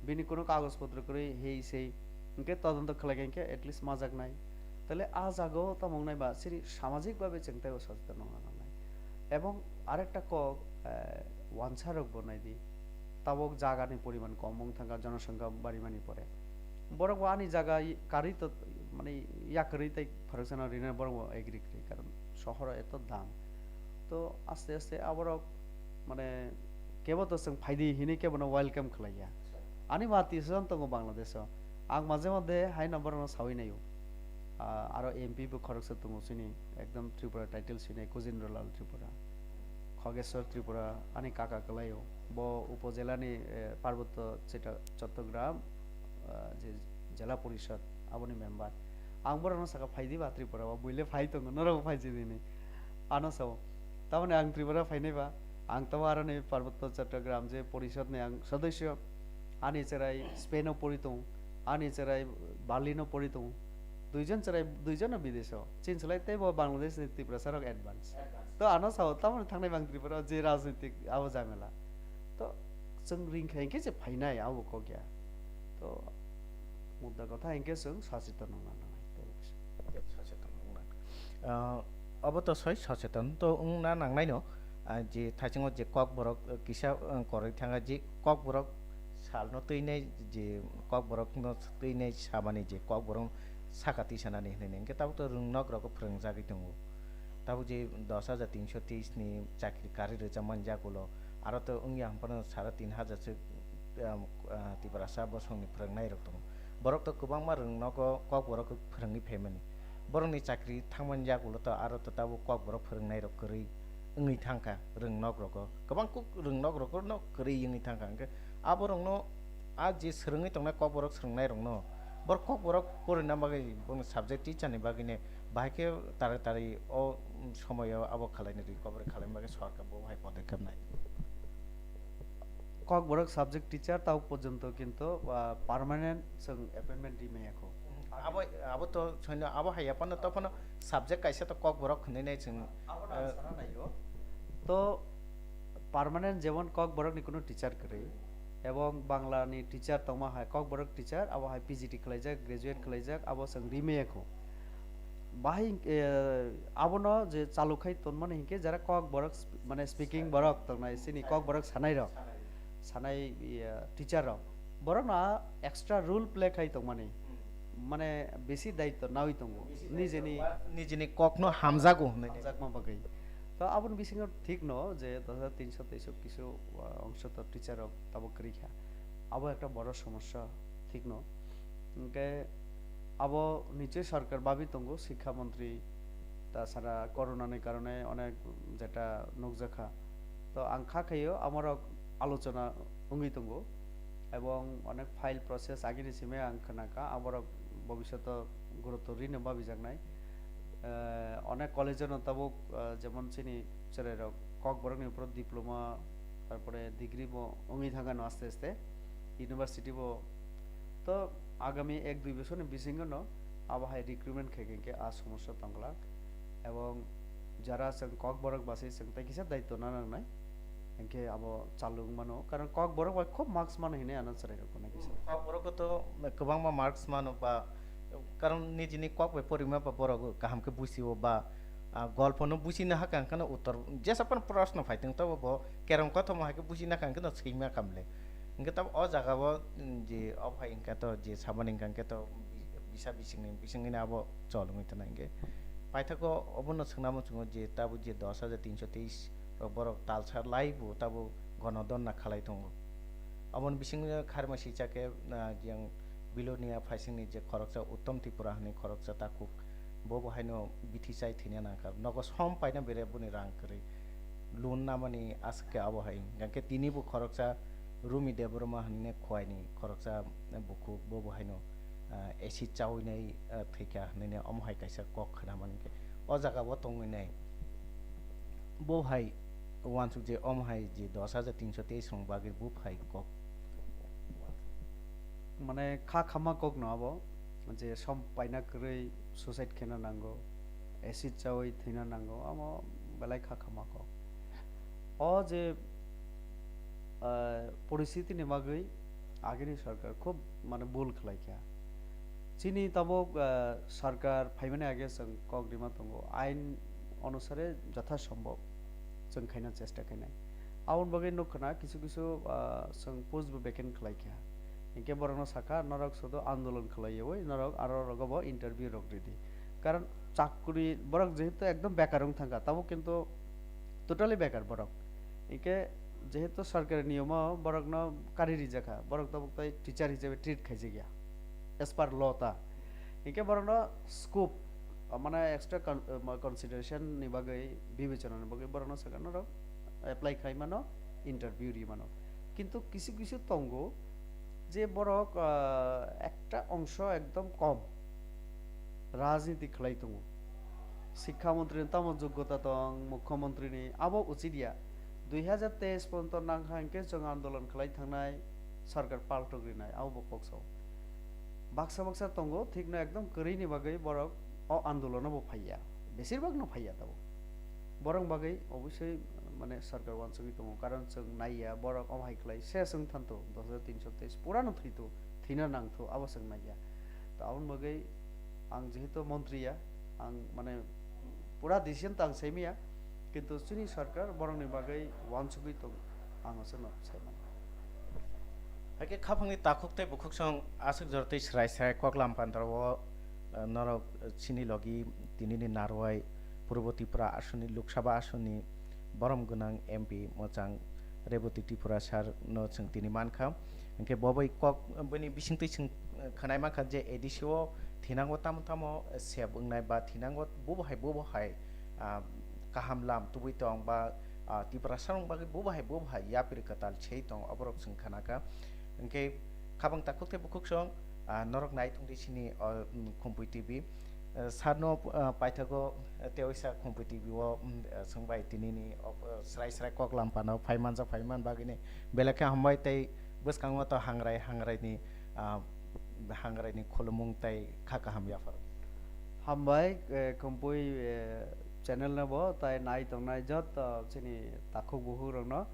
Bini kuno kagoj potro kwrwi hei sei, hinkhe todonto khlaikha hinkhe at least majaknai. Tele ah jagao tamo wngnai ba siri samajik babe chwng teibo socheton wngna nangnai. Ebong arekta kok, eh, wansa rok bo nai di. Tabok jaga ni poriman kom wng thangkha, jonosongkha barimani pore. Borok bo ani jaga i-, karwi to, mane, yakarwi tei khoroksano rina borok bo agree kwrwi, karon sohoro eto dam. To aste aste aborok, mane, kebo to chwng phaidi hinwi kebo no welcome khlaiya. Ani mati song tongo Bangladesh o. Ang maje mode hai number no sawi naio. Ah, aro M P bo khoroksa tongo chini, ekdom Tripura title sinai Kojendra Lal Tripura. Khogeshwar Tripura ani kaka kwlaio. Bo upojela ni, eh, Parbotto Chita-, Chattogram, ah, je Jela Porishad, aboni member. Ang borokno saka, "Phai di ba Tripura o, buile phai tongo, norok bo phai si di," hinwi. Ano sao. Tamoni ang Tripura phainai ba, ang tamo aroni Parbotto Chattogram je porishod ni ang sodosyo, ani cherai Spain o pori tongo, ani cherai Berlin o pori tongo, duijon cherai, duijon no bidesh o, chini slai teibo Bangladesh ni Tiprasa rok advance. To ano sao, tamoni thangnai ba ang Tripura o je rajnitik abo jamela. To chwng ring kha hinkhe je phainai abo kok ya. To mudda kotha hinkhe chwng sacheton wngna nangnai teibo kisa. Sacheton wngna. Ah, obo to soi sacheton to wngna nangnaino, ah, je thaichungo je kokborok, ah, kisa, ah, koroi thangkha je kokborok salno twinai je kokborokno twinai samani je kokborok saka tisanani hinwi hinkhe tabuk to rwngnok rok phwrwngjagwi tongo. Tabuk je dos hajar tinso teis ni chakri karwi rwchapmani yagulo aro to wngya hwnphano sara tin hajar se, um, ah, Tiprasa bosongni phwrwngnairok tongo. Borok to kwbangma rwng nogo kokborok phwrwngwi phaimani. Borokni chakri thangmani yagulo to aro to tabuk kokborok phwrwngnairok kwrwi wngwi thangkha rwng nok rogo. Kwbang kuk rwng nok rogo no kwrwi wngwi thangkha. Hwnkhe aborokno a je swrwngwi tongnai kokborok swrwngnairokno borok kokborok porina bagwi boni subject teacher ni bagwino bahai khe tari tari o, um, somoyo abo khlainai recovery khlaina bagwi sorkar bo hai podekep nai. Kokborok subject teacher tao porjonto kinto, ah, permanent chwng appointment ri maya kho. Abo, abo to soino abo hai yaphano to phano subject kaisa to kokborok hinwi nai chwng, Abo na eh, sana naio. To permanent jemon kokborok ni kuno teacher kwrwi. Ebong Bangla ni teacher tongma hai, kokborok teacher, abo hai P G T khlaijak, graduate khlaijak, abo chwng rimaya kho. Bahai, eh, abono je chalu khai tonmani hinkhe jara kokborok sp-, mane speaking borok tongnai, chini kokborok sanai rok, sanai, eh, teacher rok, borokno extra role play khai tongmani, mane besi daityo nawi tongo, nijeni, nijeni kokno hamjago hinwi. Hamjakma bagwi. To aboni bisingo thik no je dos hajar tinso teis kisu, ah, ongso to teacher rok tabuk kwrwi kha. Abo ekta boro somosya, thik no. Hwnkhe abo nichoi sarkar babi tongo, sikha montri ta sara corona ni karone onek jeta nukjakha. To ang kha khaio amorok alochona wngwi tongo ebong onek file process agini simi ang khnakha, aborok bobishoto gurutto rino babijaknai. Eh, onek college-o no tabuk, eh, jemon chini chwrairok kokborokni upor diploma, tarpore degree bo wngwi thangkha no aste aste, university bo. To agami ek dui bosorni bisingo no abo hai recruitment khai khe a somosya tongglak, ebong jara chwng kokborok basi chwng tai kisa daityo na nangnai. Hinkhe abo chalu wng mano, karon kokborok bai khub marks mano hinwi ano chwrairok hwnwi kisa. Kokborok to kwbangma marks mano ba, karon nijini kok bai porima ba borok kaham khe buchio ba, ah, golpo no buchina hakha hwnkhe no uttor jesa phano proshno phai tong tabo bo kerong kothoma hai khe buchina kha hwnkhe no swima khamle. Hwnkhe tabo o jaga o, mm, je o phai hwnkhe to je samani hwnkhe to bi-, bisa bisingni bisingni abo chol wngwi thanai hwnkhe. Paithago obono swngnamo chwngo je tabuk je dos hajar tinso teis rok borok talsa lai bo tabuk gono donna khalai tongo. Aboni bisingo kharma swijak khe, ah, yang Bilonia phaisingni je khoroksa Uttom Tripura hinwi khoroksa takhuk, bo bo haino bithi chai thwina nangkha. Nogo som paina bere boni rang kwrwi loan namani aswk khe abo hai. Hwnkhe tini bo khoroksa Rumi Debbarma hinwi khowaini khoroksa bukhuk, bo bo haino, ah, acid chawi nai, ah, thwikha hinwi omo hai kaisa kok khna mankhe. O jaga o tongwi nai. Bo hai uansuk je omo hai je dos hajar tinso teis rong bagwi bo phai kok. Mane kha khama kok no abo je som paina kwrwi suicide khena nango, acid chawi thwina nango, amo belai kha khama kok. O je, ah, poristiti ni bagwi agini sarkar khub mane bul khlai kha. Chini tabuk, ah, sarkar phaimani age chwng kok rima tongo, ain onusare jotha sombhob chwng khaina chesta khainai. Aboni bagwi nuk khna kisu kisu, ah, chwng post bo vacant khlai kha. Hinkhe borokno sakha, norok sudu andolon khlaiwi norok aro rogo bo interview rok ridi. Karon chakri borok jehetu ekdom bekar wng thangkha, tabuk kintu totally bekar borok. Hinkhe jehetu sarkari niyomo borokno kari rijakha, borok tabuk tai teacher hisabe treat khaijakya as per law ta. Hinkhe borokno scope, ah, mane extra con-, ah, consideration ni bagwi, bibechona ni bagwi borokno sakha norok apply khai mano, interview ri mano. Kintu kisu kisu tongo je borok, ah, ekta ongso ekdom kom. rajniti khlai tongo. Sikha montri ni tamo jogota tong, mukhyamantri ni abo uchit ya. Dui hazar teis porjonto nang kha hwnkhe chwng andolon khlai thangnai sarkar paltok rinai abo bo kok sao. Baksa baksa tongo thikno ekdom kwrwi ni bagwi borok o andolono bo phaiya. Besir bak no phaiya tabuk. Borok bagwi obosoi mane sarkar uansugwi tongo, karon chwng naiya borok omo hai khlai se chwng thanto dos hajar tinsho teis pura no thwito, thwina nangtho abo chwng naiya. To aboni bagwi ang jehetu montri ya, ang mane pura decision ta ang saimaya, kintu chini sarkar borokni bagwi uansugwi tongo, ang aswkno saimano. Hakhe khaphangni takhuk tei bukhuksong aswk jora tei srai srai koklam pandra o, eh, norok, eh, chini logi tinini narwai Purbo Tripura asoni Lok Sabha asoni borom gwnang M P mwchang Reboti Tripura sir no chwng tini mankha. Hwnkhe bo bai kok bini bisingtwi chwng, eh, khwnai mankha je A D C o thinango tamo tamo sep wngnai ba thinango bubo hai bubo hai, ah, kaham lam tubui tong ba, ah, Tiprasa rok bagwi bubo hai bubo hai yapri kwtal sei tong oborok chwng khnakha. Hwnkhe khabang takhuk tei bukhuksong, ah, norok nai tongdi chini, oh, mm, Khumpui T V. Eh, sarno, ah, paithago, eh, tewaisa Khumpui T V o, mm, eh, chwng bai tinini, oh, eh, srai srai koklam pano phai manjak phai man bagwini belai khe hambai tei bwskango to hangrai hangraini, ah, hangraini khulumung tei kha kaham yapharo. Hambai, eh, Khumpui, eh, channel no bo tai nai tongnai joto chini takhuk bukhuk rokno.